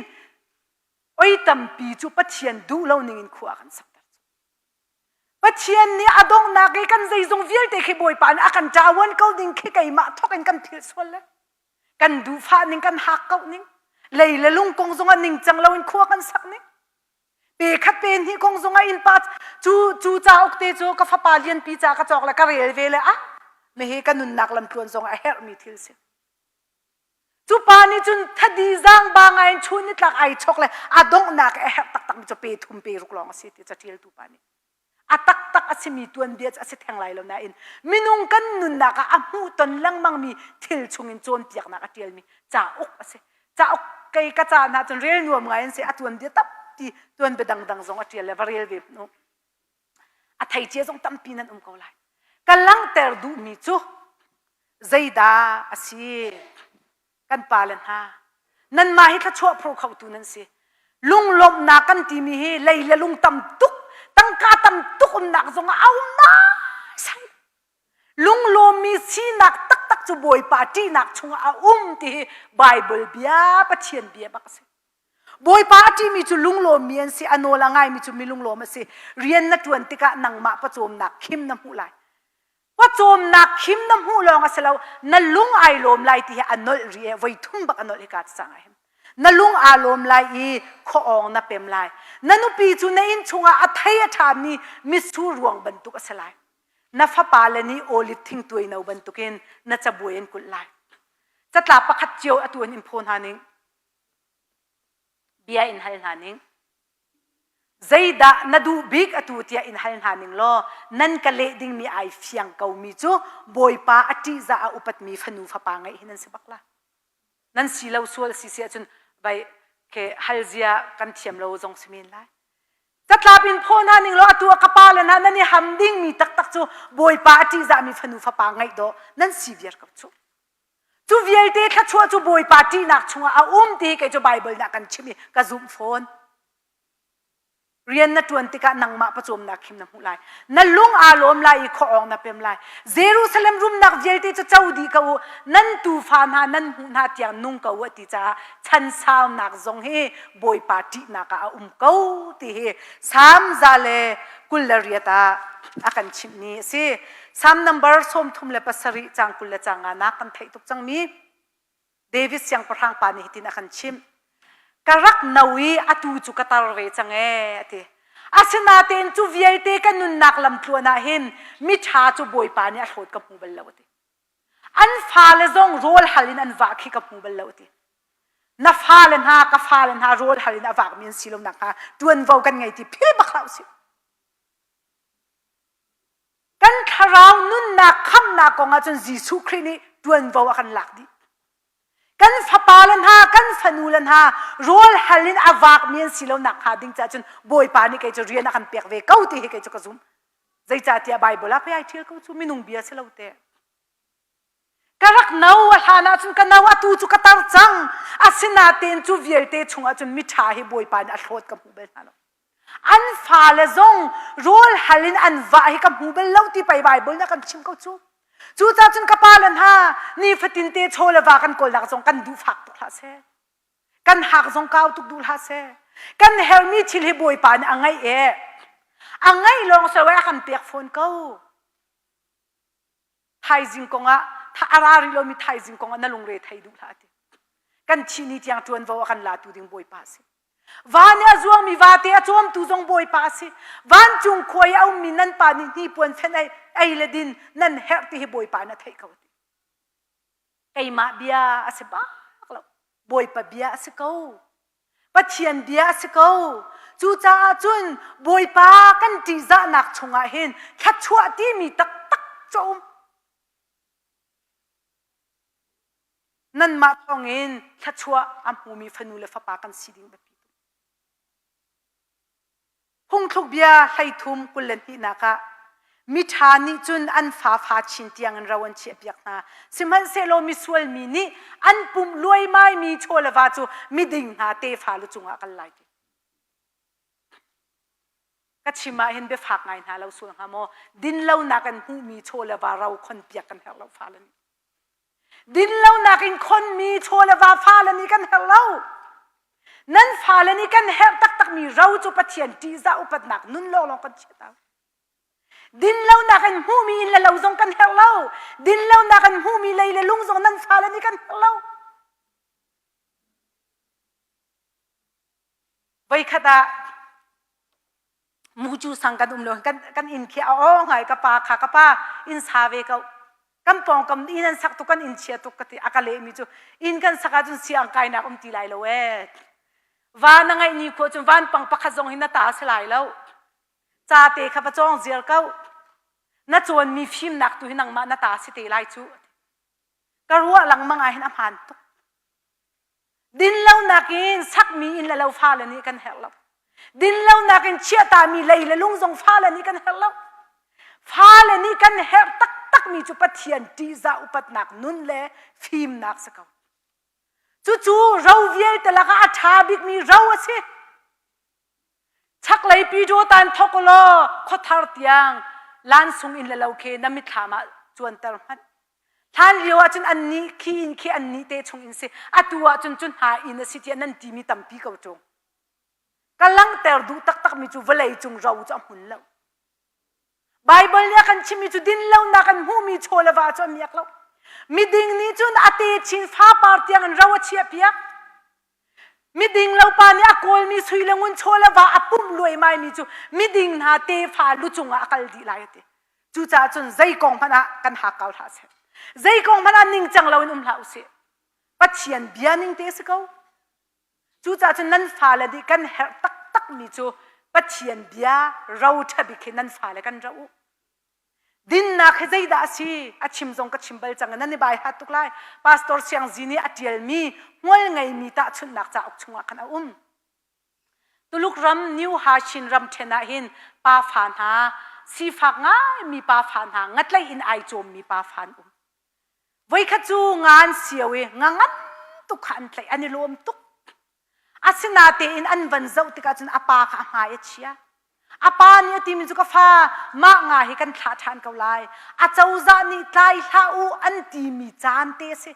oi tampi cu Pathian duh lo ning in khua a kan sakter. Pathian nih a donghnak i kan zeizong vialte khi Bawipa nih a kan ṭavuan ko ding khi keimah thawk in kan philh sual le kan duhfah ning kan hak ko ning lei le lung kong zongah ningcang loin khua kan sak ning pe khat pe hnih kong zongah innpa cu cu cauk te cu ka fapa lianpi ca ka cawk le ka rel ve le ah mehe ka nunnak lamtluan zongah a herhmi thil si Cu pa nih cun thadi zaangba ngai in chun nitlak ai chok le a donghnak a herh taktak mi cu pe thum pe ruk lawng a si ti caṭialtu pa nih. A taktak a simi tuanbia cu a si theng lai lo nain minung kan nunnak ah a hmuhton lengmangmi thil chungin cawnpiaknak a ṭialmi cauk a si. Cauk kei ka ca hna cun rel nuam ngai an si. A tuanbia tampi tuanbia dangdang zong a ṭial le va rel ve hnu. A theicia zong tampi nan um ko lai. Ka langhter duhmi cu zeidah a si? Kan pale hna, nanmah hi thluachuah phur khotu nan si. Lunglawmhnak kan timi hi lei le lung tam tuk, tangka tam tuk umnak zongah a um naisai. Lunglawmmi sinak taktak cu Bawipa ṭihnak chungah a um ti hi Baibal bia, Pathian bia bak a si. Bawipa a ṭihmi cu lunglawmmi an si, a nawl a ngaimi cu mi lunglawm a si. Rian na ṭuan tikah nangmah pawcawmnak khim na hmuh lai. Pawcawmnak khim na hmuh lawng a si lo, na lung ai lawm lai ti hi a nolh rih e, voi thum bak a nolh hika cang ah hin. Na lung aa lawm lai i khuaawng na pem lai. Na nupi cu na inn chungah a thei a ṭhami mitsur ruang bantuk a si lai. Na fapale nih olive thing tuaino bantukin na cabuai an kulh lai. Catlap pakhat cio atu an in phaw hna ning. Bia in hal hna ning. Zeidah na duh bik atu tiah in hal hna ning law nan ka leh dingmi ai fiang komi cu Bawipa a ṭihzah a upatmi fanu fapa ngeih hi nan si bak la. Nan si lo sual si si ahcun vai ke hal zia kan thiam lo zong si men lai. Catlap in phaw hna ning law atu a ka pa le hna nan i ham dingmi taktak cu Bawipa a ṭihzahmi fanu fapa ngeih dawh nan si viar ko cu. Cu vialte thluachuah cu Bawipa ṭihnak chungah a um ti hi kei cu Baibal nih a kan chimh i ka zumh fawn. Rian na ṭuan tikah nangmah pawcawmnak khim na hmuh lai. Na lung aa lawm lai i khuaawng na pem lai. Jerusalem rumnak vialte cu co dih ko u. Nan tufa hna nan hmuh hna tiang nung ko u a ti caah chan saunak zong hi Bawipa ṭihnak ah a um ko ti hi Salm za le 28 ah a kan chimhmi a si. Salm number 37 caang 20 le caang nga nak kan theih tuk cangmi David siangpahrang pa nih hitin a kan chimh. Ka rak no i atu cu ka tar ve cang ee a ti. Asinain cu vialte ka nunnak lamtluan ah hin miṭha cu Bawipa nih a hlawt ka hmu bal lo a ti. An fale zong rawl hal in an vah khi ka hmu bal lo ti. Na fale hna ka fale hna rawl hal in a vakmi an si lo nak hnga ṭuanvo kan ngei ti phil bak hlah usih. Kan thlarau nunnak khamhnak kong ahcun Jesuh Khrih nih ṭuanvo a kan lak dih. Kan fapa le hna, kan fanu le hna rawl hal in a vakmi an si lo nak hnga ding caah cun Bawipa nih kei cu rian a kan pek ve ko ti hi kei cu ka zumh. Zeicahtiah Baibal ah pei ai ṭhial ko cu minung bia si lo te. Ka rak no a hlan ahcun ka no atu cu ka tar cang. Asinain cu vialte chungah cun miṭha hi Bawipa nih a hlawt ka hmu bal hna lo. An fale zong rawl hal in an vah hi ka hmu bal lo ti pei Baibal nih a kan chim ko cu. Cucaah cun ka pa le hna nifatin te chaw le va kan kawlnak zong kan duh fak tuk hlah seh. Kan hak zong kau tuk duh hlah seh. Kan hermi thil hi Bawipa nih a ngaih e. A ngaih lawng si a kan pek fawn ko. Thaizing kongah a ra rih lomi thaizing kongah na lungre thei duh hlah ti. Kan thih ni tiang ṭuanvo a kan latu ding Bawipa a si. Van i a zuangmi vate a cawmtu zong Bawipa a si. Vancung khua i a ummi nan pa nih hnipuan fenh ei, ei le din nan herh ti hi Bawipa nih a theih ko. Keimah bia a si bak lo. Bawipa bia a si ko. Pathian bia a si ko. Cucaah cun Bawipa kan ṭihzahnak chungah hin thluachuah timi taktak cu a um. Nanmah thawngin thluachuah a hmumi fanu le fapa kan si ding biapi tuk. Phungthluk bia 33 22 ah miṭha nih cun an fa fa chin tiangin ro an chiahpiak hna. Sihmanhsehlaw misual mi nih an pumh luaimaimi chaw le va cu miding hna tefa lu cungah kal lai ti. Ka chim ah hin biafak ngai hna lo sual hnga maw? Dinlonak an hmuhmi chaw le va ro khonpiak kan herh lo fale nih. Dinlonak in khonmi chaw le va fale nih kan herh lo. Nan fale nih kan herh taktakmi ro cu Pathian ṭihzah upatnak nun lawnglawng kan chiah ta. Dinlonak in hmuhmi inn le lo zong kan herh lo. Dinlonak in hmuhmi lei le lung zong nan fale nih kan herh lo. Voikhat ah mucu sang kan um lo kan kan inn khi a aw ngai ka pa kha ka pa inn sa ve ko kan pawngkam inn an sak tuk kan inn chia tuk ka ti a ka lehmi cu inn kan sak ahcun siang kainak um ti lai lo ee va na ngeih ni khua cun vanpang pakhat zong hi na ta si lai lo ca te kha va cawng ziar ko na cawnmi fimnak tu hi nangmah na ta si te lai cu ka ruah lengmang ah hin a hmaan tuk Dinlonak in sakmi inn le lo fale nih kan herh lo. Dinlonak in chiahtami lei le lung zong fale nih kan herh lo. Fale nih kan herh taktakmi cu Pathian ṭihzah upatnak nun le fimnak si ko. Cucu ro vialte lakah a ṭha bikmi ro a si. Chaklei Pyidawtan thawk law khuathar tiang lansung inn le lo khi na mitthlam ah cuanter hmanh. Hlan lio ahcun annih khi inn khi annih te chung inn si. Atu ahcun cu hna inn a si tiah nan timi tampi ko ṭung. Ka langhter duh taktakmi cu vawlei cung ro cu a hmun lo. Baibal nih a kan chimmi cu dinlonak an hmuhmi chaw le va cu an miak lo. Miding nih cun a te chin fapar tiang in ro a chiahpiak. Miding lo pa nih a kawlmi sui le ngun chaw le va a pumh luaimaimi cu miding hna tefa lu cungah a kal dih lai a ti. Cucaah cun zei kong hmanh ah kan hakkau hlah seh. Zei kong hmanh ah ningcang loin um hlah usih. Pathian bia ning te a si ko. Cucaah cun nan fale nih kan herh taktakmi cu Pathian bia ro ṭha bik hi nan fale kan ro u. Dinnak hi zeidah a si? A chim zong ka chim bal cang i nan i bai hat tuk lai. Pastor Siang Zi nih a ṭialmi hmual ngeimi tahchunhnak cauk chungah khan a um. Tuluk ram New Hachin ramṭhen ah hin pafa hna sifak ngaimi pafa hna ngatlaih in ai cawmmi pafa an um. Voikhat cu nga an sio i nga ngan tuk kha an tlaih an i lawm tuk. Asinatein an van zoh tikah cun a pa kha a hmai a chia. A pa nih a timi cu ka fa mah nga hi kan thlah ṭhan ko lai. A cozah nih tlai hlah u an timi caan te a si.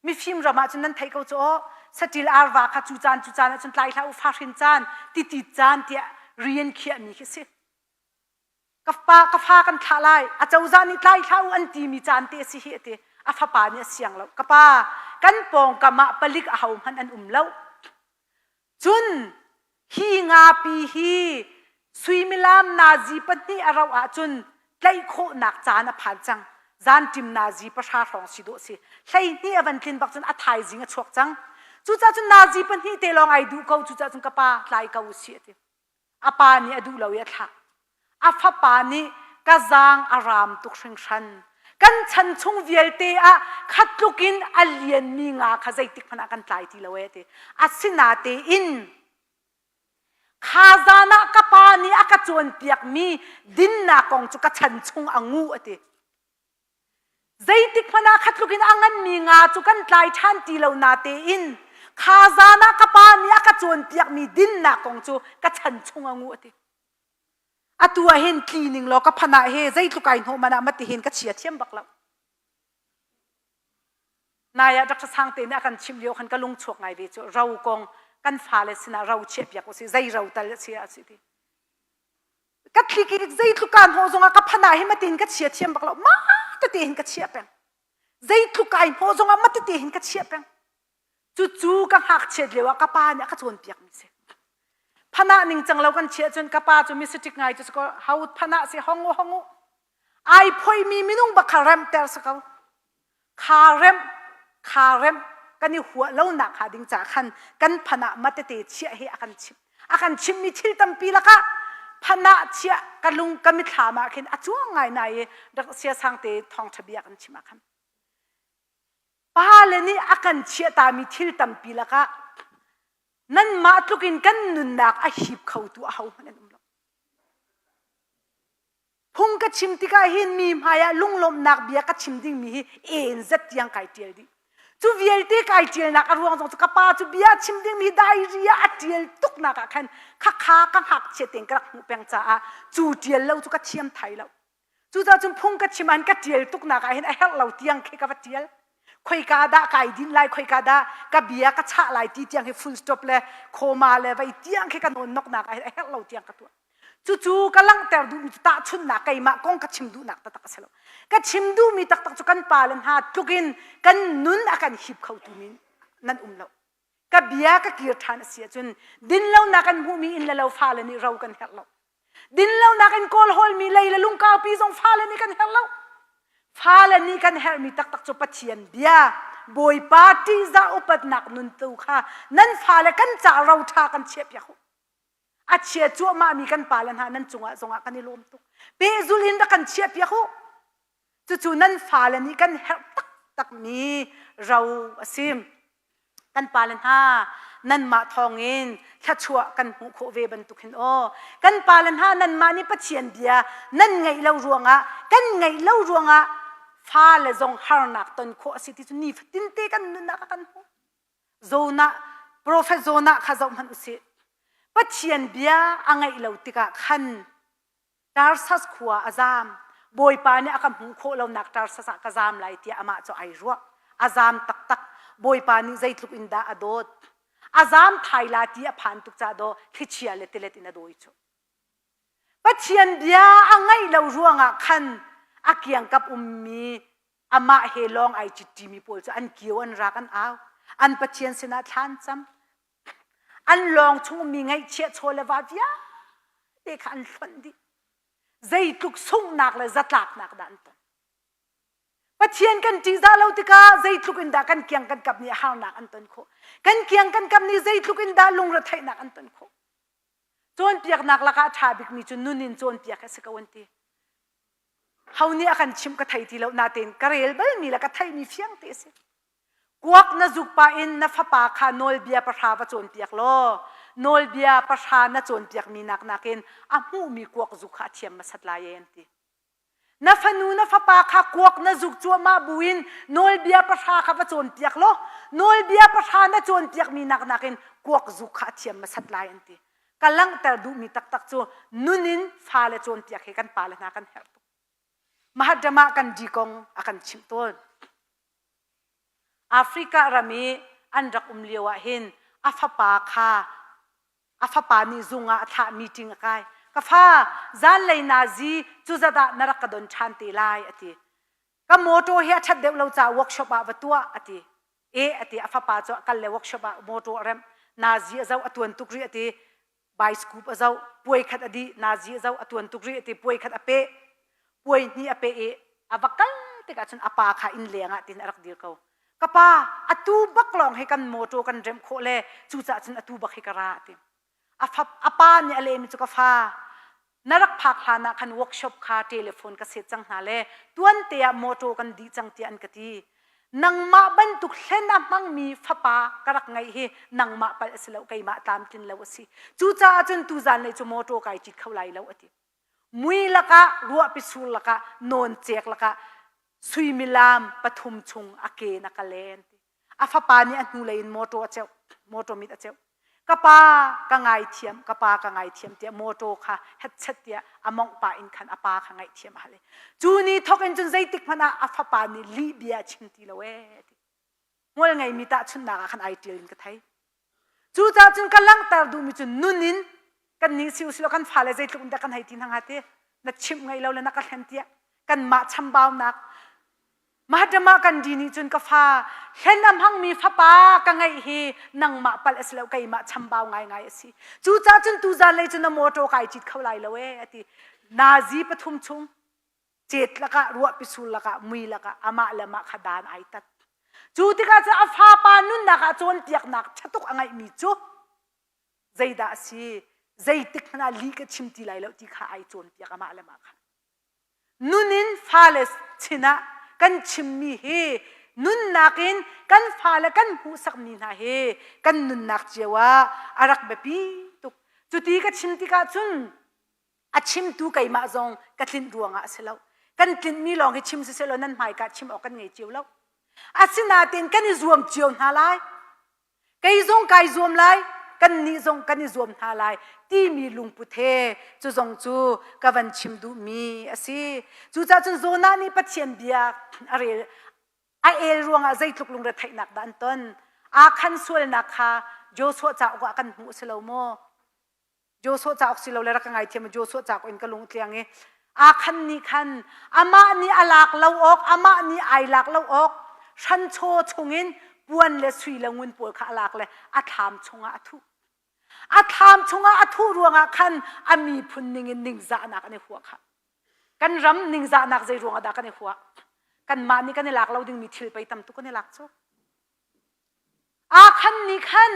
Mifim ram ah cun nan theih ko cu aw. Saṭil arva kha cu caan cu caan ah cun tlai hlah u fahrin caan titit caan tiah rian khiahmi khi a si. Ka pa ka fa kan thlah lai a cozah nih tlai hlah u an timi caan te a si hi a ti a fapa nih a siang lo ka pa kan pawngkam ah palik a hohmanh an um lo cun hi ngapi hi suimilam nazi pahnih a rauh ahcun tlaih khawhnak caan a phan cang. Zanṭim nazi pahra hrawng si dawh si. 12 a van tlin bak cun a thaizing a chuak cang. Cucaah cun nazi pahnih te lawng ai duh ko. Cucaah cun ka pa tlai ko usih a ti. A pa nih a duh lo i a thlah. A fapa nih ka zaang a raam tuk hringhran. Kan chan chung vialte ah khat tluk in a lianmi nga kha zeitik hmanh ah kan tlai ti lo ee ti. Asinatein kha zan ah ka pa nih a ka cawnpiakmi dinnak kong cu ka chan chung a ngu a ti. Zeitik hmanh ah kha tluk in a nganmi nga cu kan tlai ṭhan ti lo natein kha zan ah ka pa nih a ka cawnpiakmi dinnak kong cu ka chan chung a ngu a ti. Atu ah hin tli ning law ka phan ah he zeitluk ai hnawh man ah mati hin ka chia thiam bak lo. Nai ah Dr. Sangte nih a kan chimh lio khan ka lung chuak ngai ve cu ro kong kan fale sinah ro chiah piak usih zei ro tal a si ah si ti. Ka thlik i zeitluk kaa hnawh zongah ka phan ah hi matin ka chia thiam bak lo ma tete hin ka chiah peng. Zeitluk ai hnawh zongah ma tete hin ka chiah peng. Cucu ka ngakchiat lio ah ka pa nih a ka cawnpiak mi si. Phanah ning cang lo kan chiah cun ka pa cu misitik ngai cu ko hau phanah si hong u hong u. Ai phoi mi minung bak kha remter si ko. Kha rem kha rem kan i huah lo nak hnga ding ca khan kan phanah matete chiah hi a kan chimh. A kan chimhmi thil tampi lakah phanah chiah ka lung ka mithlam ah khin a cuang ngai nai i rak sia sangte thawngtha bia kan chim ah khan Pale nih a kan chiahtami thil tampi lakah nanmah tlukin kan nunnak a hip khotu ahohmanh an um lo. Phung ka chim tikah hin mi hmaiah lunglawmhnak bia ka chim dingmi hi en zat tiang kai ṭial dih. Cu vialte kai ṭialnak a ruang zong cu ka pa cu bia chim dingmi diary ah a ṭial tuknak ah khan khakha ka ngakchia tein ka rak hmuh peng caah cu ṭial lo cu ka thiam thai lo. Cucaah cun phung ka chim an ka ṭial tuknak ah hin a herh lo tiang khi ka va ṭial. Khoika dah kai din lai, khoika dah ka bia ka chah lai ti tiang hi full stop le comma le vei tiang khi ka nawn noknak ah hin a herh lo tiang ka tuah. Cucu ka langhter duhmi cu tahchunhnak keimah kong ka chim duhnak taktak a si lo. Ka chim duhmi taktak cu kan pale hna tluk in kan nun a kan hip khotu mi nan um lo. Ka bia ka kir ṭhan a si ahcun dinlonak kan hmuhmi inn le lo fale nih ro kan herh lo. Dinlonak in kawl hawlmi lei le lungkaupi zong fale nih kan herh lo. Fale nih kan herhmi taktak cu Pathian bia, Bawipa ṭihzah upatnak nun tu kha nan fale kan ca ro ṭha kan chiahpiak u. A chia cuahmahmi kan pale hna nan cungah zongah kan i lawm tuk. Pehzul in rak kan chiahpiak u. Cucu nan fale nih kan herh taktakmi ro a si. Kan pale hna, nanmah thawngin thluachuah kan hmuh khawh ve bantuk hin aw. Kan pale hna, nanmah nih Pathian bia nan ngaih lo ruangah, kan ngaih lo ruangah fale zong harnak ton khawh a si ti cu nifatin te kan nunnak ah kan hmuh. Jonah, Prophet Jonah kha zoh hmanh usih. Pathian bia a ngaih lo tikah khan Tarsas khua a zaam. Bawipa nih a ka hmuh khawh lonak Tarsas ah ka zaam lai tiah amah cu ai ruah. A zaam taktak. Bawipa nih zeitluk in dah a dawt. A zaam thai la ti a phan tuk caah daw thlichia le tilet in a dawi cu. Pathian bia a ngaih lo ruangah khan a kiangkap ummi amah he lawng ai cittimi pawl cu an kio an rak an au. An Pathian sinah thla an cam. An lawng chung ummi ngaihchiah chaw le va vialte kha an hlonh dih. Zeitluk sunghnak le zatlaknak dah an ton. Pathian kan ṭihzah lo tikah zeitluk in dah kan kiang kan kap nih harnak an ton khawh. Kan kiang kan kap nih zeitluk in dah lungretheihnak an ton khawh. Cawnpiaknak lakah a ṭha bikmi cu nun in cawnpiak a si ko an ti. Ho nih a kan chimh ka thei ti lo natein ka rel balmi le ka theihmi fiang te a si. Kuak na zuk pah in na fapa kha nawlbia pahra va cawnpiak law nawlbia pahra na cawnpiakmi nak nakin a hmuhmi kuak zuk kha a thiam hmasat lai e an ti. Na fanu na fapa kha kuak na zuk cuahmah buin nawlbia pahra kha va cawnpiak law nawlbia pahra na cawnpiakmi nak nakin kuak zuk kha a thiam hmasat lai an ti. Ka langhter duhmi taktak cu nun in fale cawnpiak hi kan pale hna kan herh tuk. Mahatma Gandhi kong a kan chimh tawn. Africa ram i an rak um lio ah hin a fapa kha a fapa nih zung ah a thlah meeting a kai. Ka fa zanlei nazi cuzat ah na rak ka don ṭhan te lai a ti. Ka motor hi a ṭhat deuh lo caah workshop ah va tuah a ti. E a ti a fapa cu a kal le workshop ah motor a remh. Nazi a zoh a tuan tuk rih a ti. Bioscope a zoh puai khat a dih nazi a zoh a tuan tuk rih a ti puai khat a peh puai hnih a peh i a va kal. tikah cun a pa kha inn leng ah tin a rak dir ko. Ka pa, atu bak lawng hi kan motor kan remh khawh le cucaah cun atu bak hi ka ra a ti. A fa, a pa nih a lehmi cu ka fa, na rak phak hlan ah khan workshop kha telephone ka set cang hna le tuante ah motor kan dih cang tiah an ka ti. Nangmah bantuk hlen a hmangmi fapa ka rak ngeih hi nangmah palh a si lo, keimah tlamtlin lo a si. Cucaah cun tuzan lei cu motor kai cit kho lai lo a ti. Mui lakah ruahpi sur lakah nawncek lakah suimilam pathum chung a ke na ka len. A fapa nih a hnulei in motor a ceuh, motor mit a ceuh. Ka pa ka ngaithiam, ka pa ka ngaithiam tiah motor kha hetchet tiah a mongh pah in khan a pa kha ngaihthiam a hal. Cu ni thawk in cun zeitik hmanh ah a fapa nih lih bia a chim ti lo ee. Hmual ngeimi tahchunhnak ah khan ai ṭial in ka thei. Cucaah cun ka langhter duhmi cu nun in kan ning si usilo kan fale zeitluk in dah kan hei ti hna hnga ti na chimh ngai lo le na ka hlen tiah kanmah chambaunak Mahatma Gandhi nih cun ka fa hlen a hmangmi fapa ka ngeih hi nangmah palh a si lo keimah chambau ngaingai a si. Cucaah cun tuzan lei cu na motor kai cit kho lai lo ee a ti. Nazi pathum chung cet lakah ruahpi sul lakah mui lakah amah le mah kha dan ai tat. Cu tikah cun a fapa nunnak ah cawnpiaknak ṭha tuk a ngeihmi cu zeidah a si zeitik hmanh ah lih ka chim ti lai lo ti kha ai cawnpiak amah le mah kha. Nun in fale sinah kan chimmi hi nunnak in kan fale kan hmuhsakmi hna hi kan nunnak cio ah a rak biapi tuk. Cuti ka chim tikah cun a chimtu keimah zong ka tlinh ruangah a si lo. Kan tlinhmi lawng hi chim siseh law nan hmaika chim awk kan ngei cio lo. Asinain kan i zuam cio hna lai. Kei zong kai zuam lai, kannih zong kan i zuam hna lai timi lungput he cu zong cu ka van chim duhmi a si. Cucaah cun Jonah nih Pathian bia a rel a el ruangah zeitluk lungretheihnak dah an ton. Akhan sualnak kha Joshua cauk ah kan hmuh a si lo maw? Joshua cauk si lo le rak ka ngaithiam Joshua cauk in ka lung tliang i Akhan nih khan amah nih a lak lo awk amah nih ai lak lo awk hranchaw chungin puan le sui le ngun pawl kha a lak le a thlam chungah a thuh a thlam chungah a thuh ruangah khan a miphun ningin ningzahnak an i huah kha kan ram ningzahnak zei ruangah dah kan i huah kanmah nih kan i lak lo dingmi thil pei tam tuk kan i lak cu Akhan nih khan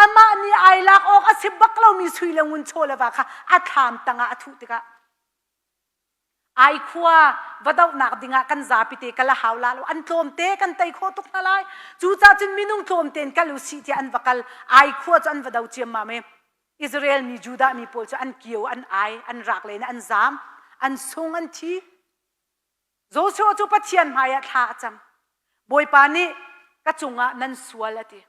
amah nih ai lak awk a si bak lomi sui le ngun chaw le va kha a thlam tangah a thuh tikah ai khua va dohnak dingah kan zapi te kal a hau la lo an tlawm te kan tei khawh tuk hna lai cucaah cun minung tlawm tein kal usih tiah an va kal ai khua cu an va do ciammam i Israel mi Judah mi pawl cu an kio an ai an rak len an zaam an sung an thi Joshua cu Pathian hmaiah thla a cam. Bawipa nih ka cungah nan sual a ti.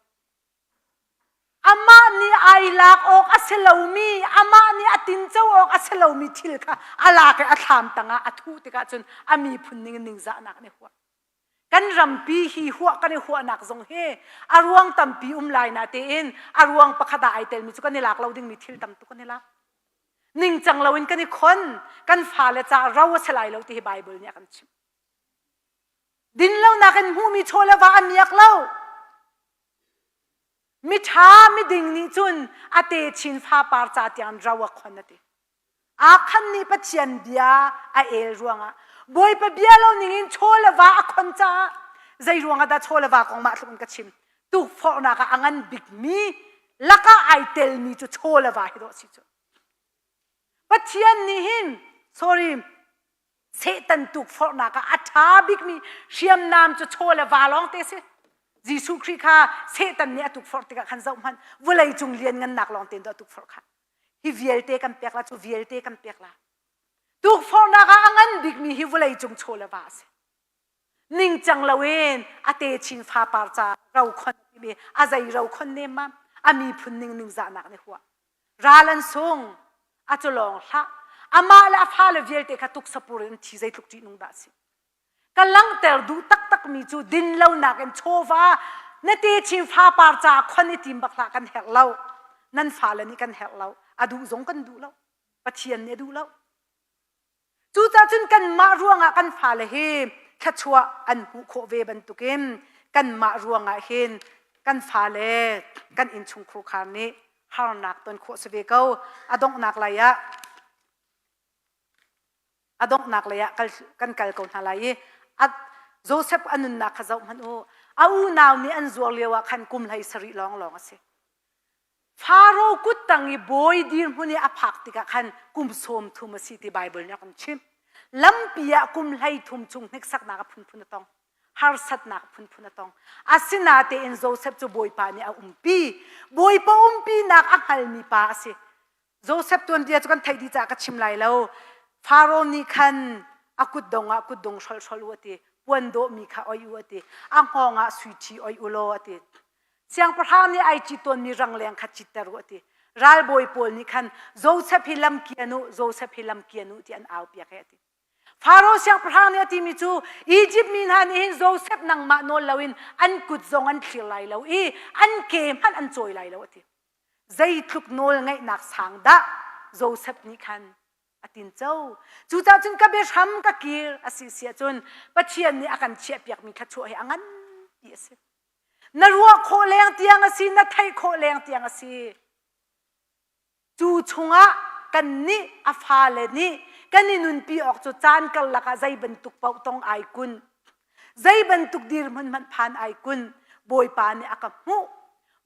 Amah nih ai lak awk a si lomi, amah nih a tinco awk a si lomi thil kha a lak i a thlam tangah a thuh tikah cun a miphun ning ningzahnak nih huah. Kan rampi hi huah kan i huahnak zong hi a ruang tampi um lai na tein a ruang pakhat ah ai telmi cu kan i lak lo dingmi thil tam tuk kan i lak. Ningcang loin kan i khon, kan fale caah ro a si lai lo ti hi Baibal nih a kan chimh. Dinlonak in hmuhmi chaw le va a miak lo. Miṭha miding nih cun a techin fapar ca tiang ro a khon a ti. Akhan nih Pathian bia a el ruangah Bawipa bia lo ningin chaw le va a khon caah zei ruangah dah chaw le va kong mah tluk in ka chim. Tukforhnak ah a ngan bikmi lakah ai telmi cu chaw le va hi dawh si cu. Pathian nih hin sorry Satan tukforhnak ah a ṭha bikmi hriamnam cu chaw le va lawng te si. Jesuh Khrih kha Satan nih a tukforh tikah khan zoh hmanh vawlei cung lianngannak lawng tein a tukforh kha. Hi vialte kan pek la cu vialte kan pek la. Tukforhnak ah a ngan bikmi hi vawlei cung chaw le va a si. Ningcang loin a techin fapar ca rokhon timi a zei rokhon nemmam a miphun ning ningzahnak nih huah. Ral an sung a cu lawng hlah amah le a fale vialte kha tuksapur in thi zeitluk ṭihnung dah a si. Ka langhter duh taktakmi cu dinlonak in chawva na techin fapar caah khon i tim bak hlah kan herh lo. Nan fale nih kan herh lo. A duh zong kan duh lo. Pathian nih a duh lo. Cucaah cun kanmah ruangah kan fale hi thluachuah an hmuh khawh ve bantukin kanmah ruangah hin kan fale kan innchungkhur khar nih harnak ton khawh si ve ko. A donghnak lai ah a donghnak lei ah kan kal ko hna lai i a. Joseph a nunnak kha zoh hmanh u. A unau nih an zuar lio ah khan kum 17 lawnglawng a si. Faro kut tang i bawi dirhmun i a phak tikah khan kum 30 a si ti Baibal nih a kan chimh. Lampi ah kum 13 chung hniksaknak a phunphun a tong. Harsatnak phunphun a tong. Asinatein Joseph cu Bawipa nih a umpi. Bawipa umpinak a hngalmi pa a si. Joseph tuanbia cu kan theih dih caah ka chim lai lo. Faro nih khan a kutdong ah kutdong hrolh hrolh u a ti. Puan dawhmi kha oi u a ti. A hngawng ah sui ṭhi oi u law a ti. Siangpahrang nih ai cit tawnmi rangleng kha citter u a ti. Ralbawi pawl nih khan Joseph hi lam kian u, Joseph hi lam kian u ti an au piak e a ti. Faro siangpahrang nih a timi cu Izipt mi hna nih hin Joseph nangmah nawl loin an kut zong an thlir lai lo i an ke hmanh an cawi lai lo a ti. Zeitluk nawl ngeihnak sang dah Joseph nih khan a tinco. Cucaah cun ka biahram ka kir a si si ahcun Pathian nih a kan chiahpiakmi thluachuah hi a nganpi a si. Na ruah khawh leng tiang a si, na theih khawh leng tiang a si. Cu chungah kannih a fale nih kan i nunpi awk cu caan karlak ah zei bantuk paoh tong ai kun. Zei bantuk dirhmun hmanh phan ai kun. Bawipa nih a ka hmuh.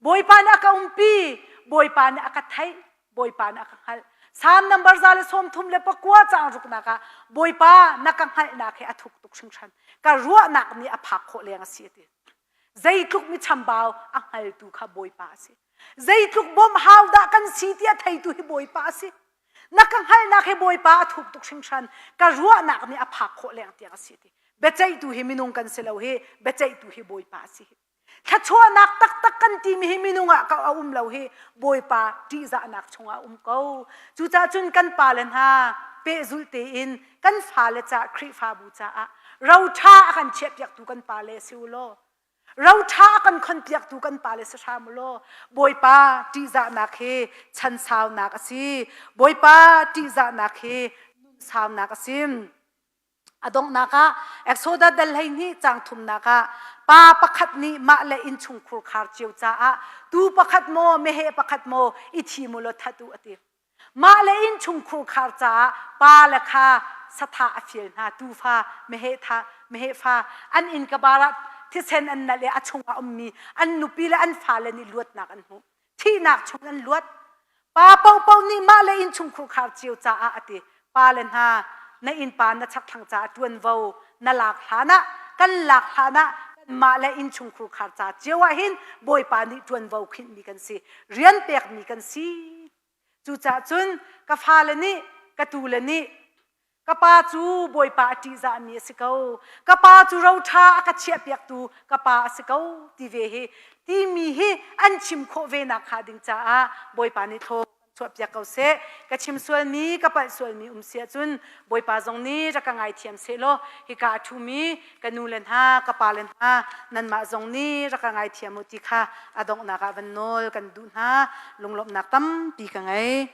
Bawipa nih a ka umpi. Bawipa nih a ka theih. Bawipa nih a ka hngalh. Salm number 139 caang ruknak ah Bawipa na ka hngalhnak hi a thuk tuk hringhran. Ka ruahnak nih a phak khawh leng a si a ti. Zeitluk mi chambau a hngaltu kha Bawipa a si. Zeitluk bawmh hau dah kan si ti a theitu hi Bawipa a si. Na ka hngalhnak hi Bawipa a thuk tuk hringhran. Ka ruahnak nih a phak khawh leng tiang a si ti. Biaceihtu hi minung kan si lo hi, biaceihtu hi Bawipa a si. Thluachuahnak taktak kan timi hi minung ah ka a um lo hi Bawipa ṭihzahnak chungah a um ko. Cucaah cun kan pale hna pehzulh tein kan fale ca Khrihfabu caah ro ṭha a kan chiahpiaktu kan pale si u law ro ṭha a kan khonpiaktu kan pale si hram u law Bawipa ṭihzahnak hi chan saunak a si. Bawipa ṭihzahnak hi nun saunak a si. A donghnak ah Exodus dal 12 caang thumnak ah pa pakhat nih mah le innchungkhur khar cio caah tuu pakhat maw meheh pakhat maw i thim u law that u a ti. Mah le innchungkhur khar caah pa le kha sathah a fial hna tuufa meheh tha meheh fa an inn ka bar ah thisen an nalh i a chungah ummi an nupi le an fale nih luatnak an hmuh. Thihnak chung an luat. Pa paohpaoh nih mah le innchungkhur khar cio caah a ti. Pa le hna, na innpa na chakthlang caah ṭuanvo na lak hlan ah, kan lak hlan ah kanmah le innchungkhur khar ca cio ah hin Bawipa nih ṭuanvo khinhmi kan si, rian pekmi kan si. Cucaah cun ka fale nih, ka tule nih Ka pa cu Bawipa a ṭihzahmi a si ko. Ka pa cu ro ṭha a ka chiahpiaktu ka pa a si ko ti ve hi timi hi an chim khawh ve nak hnga ding caah Bawipa nih thlaw chuahpiak ko seh. Ka chim sualmi, ka palh sualmi um si ahcun Bawipa zong nih rak ka ngaithiam seh law hika a ṭhumi ka nu le hna, ka pa le hna nanmah zong nih rak ka ngaithiam u ti kha a donghnak ah van nawl kan duh hna. Lunglawmhnak tampi ka ngei.